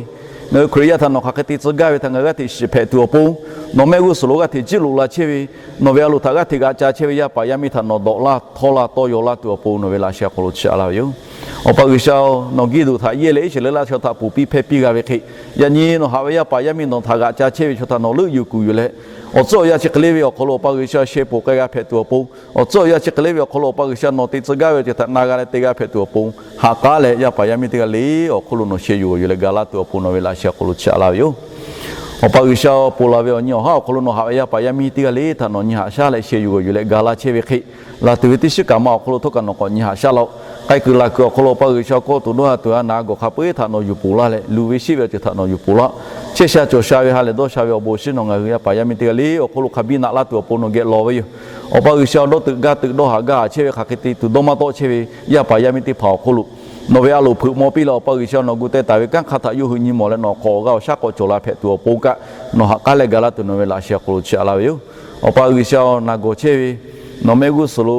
ngaˬ hui Hkriꞈ yaˇ htaꞈ nawˬ hk'aˬ hk'e te tcuh gaˇ ve htaꞈ ngaˬ hui g'aˇ hteꞈ shiˍ hpehꞈ tuˬ awˬ pon, nawˬ mehˆ g'uˇ suhˍ lo g'aˇ hteꞈ jiˇ loꞈ la chehˇ ve, nawˬ ve a loˍ htaꞈ g'aˇ hteꞈ g'aꞈ ca chehˇ ve yaˇ paˍ yaˇ miˇ htaꞈ nawˬ dawꞈ laˇ htawˇ laˇ tawˇ yaw laˇ tuˬ awˬ pon, nawˬ ve laꞈ sheh awˬ hk'aw lo chiˇ aꞈ laˇ ve yoˬ. Awˬ pa G'uiˬsha-oˬ, nawˬ giˇ duˬ htaꞈ yehˇ leh Iˉsaˍreˍlaˆ chaw htaꞈ ponˬ piˇ hpehˇ piˇ g'a ve hk'e, yaꞈ nyi nawˬ haꞈ ve yaˇ paˍ yaˇ miˇ nawˬ htaꞈ g'aꞈ ca chehˇ ve chaw htaꞈ nawˬ leuˆ yuˬ kuˬ yuˬ leh, awˬ tcuhˉ awˬ yanˇ chi hk'e le ve awˬ hk'aw lo Awˬ pa G'uiˬsha sheh ponˬ k'ai g'a hpehꞈ tuˬ awˬ pon, awˬ tcuhˉ awˬ yanˇ chi hk'e le ve awˬ hk'aw lo Awˬ pa G'uiˬsha nawˬ te tcuh gaˇ ve awˬ ceuˬ htaꞈ na g'a leh te g'a hpehꞈ tuˬ awˬ pon, ha k'aˉ leh yaˇ paˍ yaˇ miˇ teˇ g'aˇ le awˬ hk'oˆ lo nawˬ sheh yuˬ g'awˬ yuˬ leh ga laˇ tuˬ awˬ pon, nawˬ ve laꞈ sheh awˬ hk'aw lo chiˇ aꞈ laˇ ve yoˬ. Awˬ pa G'uiˬsha-oˬ, ponˬ laˬ ve awˬ nyi awˬ haˉ awˬ hk'aw lo nawˬ haꞈ ve yaˇ paˍ yaˇ miˇ teˇ g'aˇ le htaꞈ nawˬ nyi haꞈ shaˉ leh sheh yuˬ g'awˬ yuˬ leh ga laˇ chehˇ ve hk'e, laˬ tuˬ ve teˇ shiˉ kaꞈ ma awˬ hk'aw lo htawˇ kaꞈ nawˬ k'awꞈ nyi haꞈ shaˉ laˇ-oˆ. K'ai kuiˬ laˬ kuiˬ awˬ hk'aw lo Awˬ pa G'uiˬsha, kawˇ tuˬ dawˇ ha tuˬ a naˍ gawˬ hk'a peu-eˬ htaꞈ nawˬ yuˬ ponˬ laˇ leh, luˬ ve sheˆ ve awˬ ceuˬ htaꞈ nawˬ yuˬ ponˬ laˇ. Chehˇ sha cawˬ sha ve ha lehˬ dawˇ sha ve awˬ bon awˬ shinˉ nawˬ ngaˬ hui yaˇ paˍ yaˇ miˇ teˇ g'aˇ le awˬ hk'oˆ lo hk'a biˇ naꞈ laˇ tuˬ awˬ pon nawˬ geh lawˬ ve yoˬ. Awˬ pa G'uiˬsha, dawˇ teuꞈ gaˇ teuꞈ dawˇ haꞈ gaˇ haꞈ chehˇ ve hk'aˬ hk'e te tuˬ dawˇ maˇ tawˆ chehˇ ve yaˇ paˍ yaˇ miˇ teˇ hpaˍ awˬ hk'oˆ lo nawˬ ve a loˍ hpeuꞈ maw piˇ leh, Awˬ pa G'uiˬsha, nawˬ gu teh taˍ ve kanˉ hk'a htaꞈ yawˇ hui nyi mawˬ leh nawˬ k'awꞈ awˬ g'aˇ awˬ shaˉ k'awꞈ cawˬ la hpehꞈ tuˬ awˬ pon kaꞈ, nawˬ ha k'aˉ leh ga laˇ tuˬ nawˬ ve laꞈ sheh awˬ hk'aw lo chiˇ aꞈ laˇ ve yoˬ. Awˬ pa G'uiˬsha-oˬ, naˍ gawˬ chehˇ ve nawˬ mehˆ g'uˇ suhˍ lo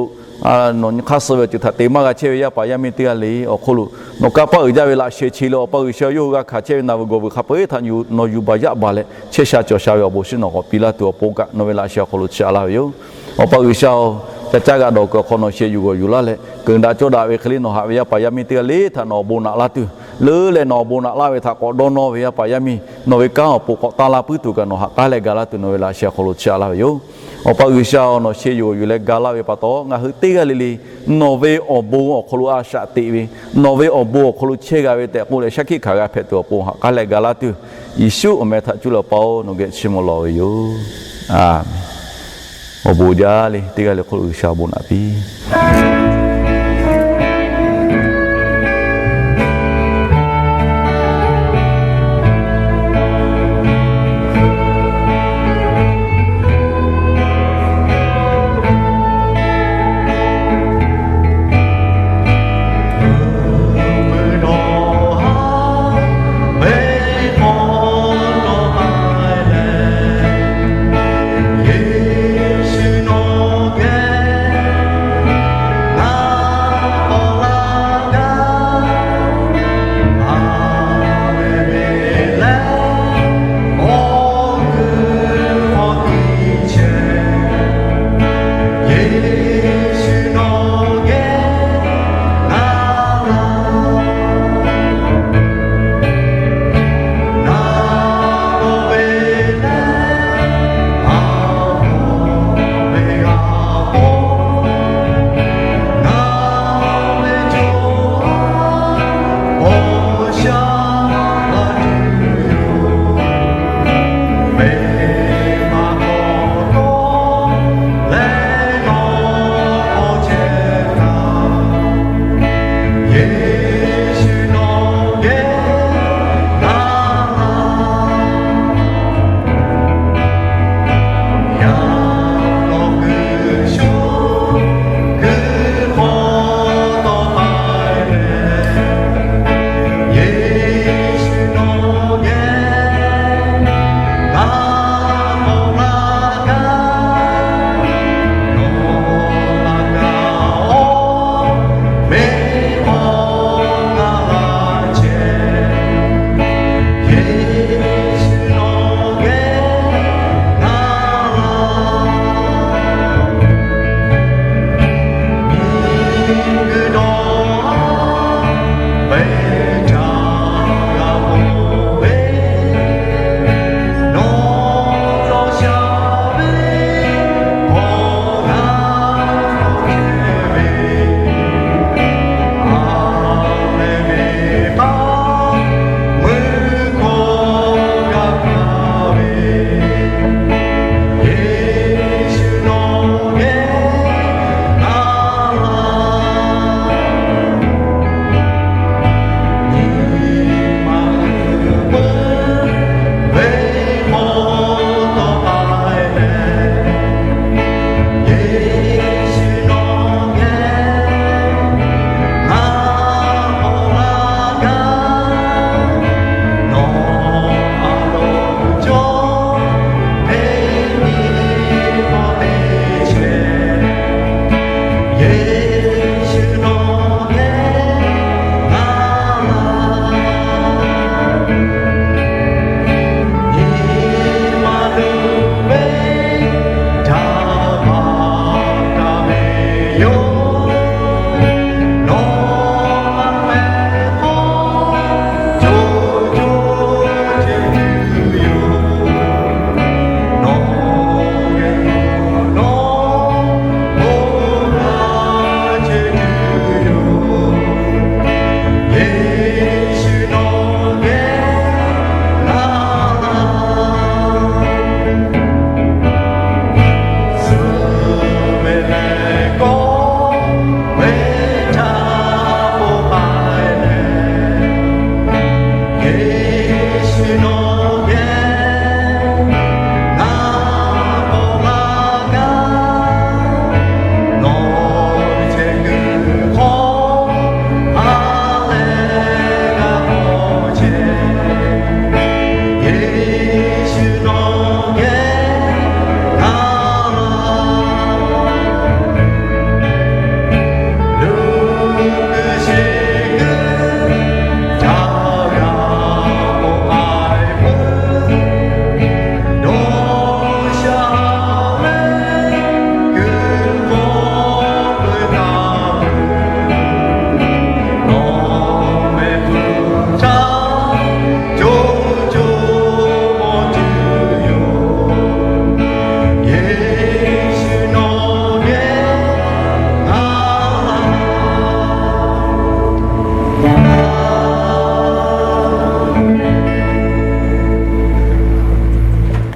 nawˬ nyi hk'aˇ suh ve awˬ ceuˬ htaꞈ te maˇ g'a chehˇ ve yaˇ paˍ yaˇ miˇ teˇ g'aˇ le awˬ hk'oˆ lo nawˬ kanˇ paˆ uiˍ jaˇ ve laꞈ sheh che leh, Awˬ pa G'uiˬsha, yawˇ hui g'a hkanˍ chehˇ ve naˬ vuiˬ gawˬ vuiˬ hk'a peu-eˬ htaꞈ nawˬ yuˬ baˬ yaˆ baˬ leh, chehˇ sha cawˬ sha ve awˬ bon awˬ shinˉ nawˬ k'awꞈ piˇ laˇ tuˬ awˬ pon kaꞈ, nawˬ ve laꞈ sheh awˬ hk'aw lo chiˇ aꞈ laˇ ve yoˬ. Awˬ pa G'uiˬsha-oˬ, ca caˇ g'a dawˬ kuiˬ awˬ hk'aw nawˬ sheh yuˬ g'awˬ yuˬ laˇ leh, keunˍ daꞈ cawˇ daꞈ ve hk'e le nawˬ haꞈ ve yaˇ paˍ yaˇ miˇ teˇ g'aˇ le htaꞈ nawˬ awˬ bon naꞈ laˇ tuˬ, leuˉ leh nawˬ awˬ bon naꞈ laˇ ve htaꞈ k'awꞈ dawˇ nawˇ ve yaˇ paˍ yaˇ miˇ nawˬ ve kanˉ awˬ pon k'awꞈ tanˇ laˇ puiˉ tuˬ kaꞈ nawˬ ha k'aˉ leh ga laˇ tuˬ nawˬ ve laꞈ sheh awˬ hk'aw lo chiˇ aꞈ laˇ ve yoˬ. Awˬ pa G'uiˬsha-oˬ, nawˬ sheh yuˬ g'awˬ yuˬ leh ga laˇ ve pa taw, ngaˬ hui teˇ g'aˇ le le nawˬ ve awˬ bon awˬ hk'aw lo a shaꞈ teꞈ ve, nawˬ ve awˬ bon awˬ hk'aw lo chehˇ g'a ve tehꞈ k'oˆ leh shaˉ hkiˆ hkanˍ g'a hpehꞈ tuˬ awˬ pon ha k'aˉ leh ga laˇ tuˬ, Yeˍsuˆ awˬ meh htaꞈ cuˇ leh Awˬ pa-oˬ, nawˬ geh chiˇ mvuh lawˬ ve yoˬ. Aˬ menˍ. Awˬ bon jaˇ le, teˇ g'aˇ le hk'oˆ lo G'uiˬsha awˬ bon naꞈ piˇ. leh,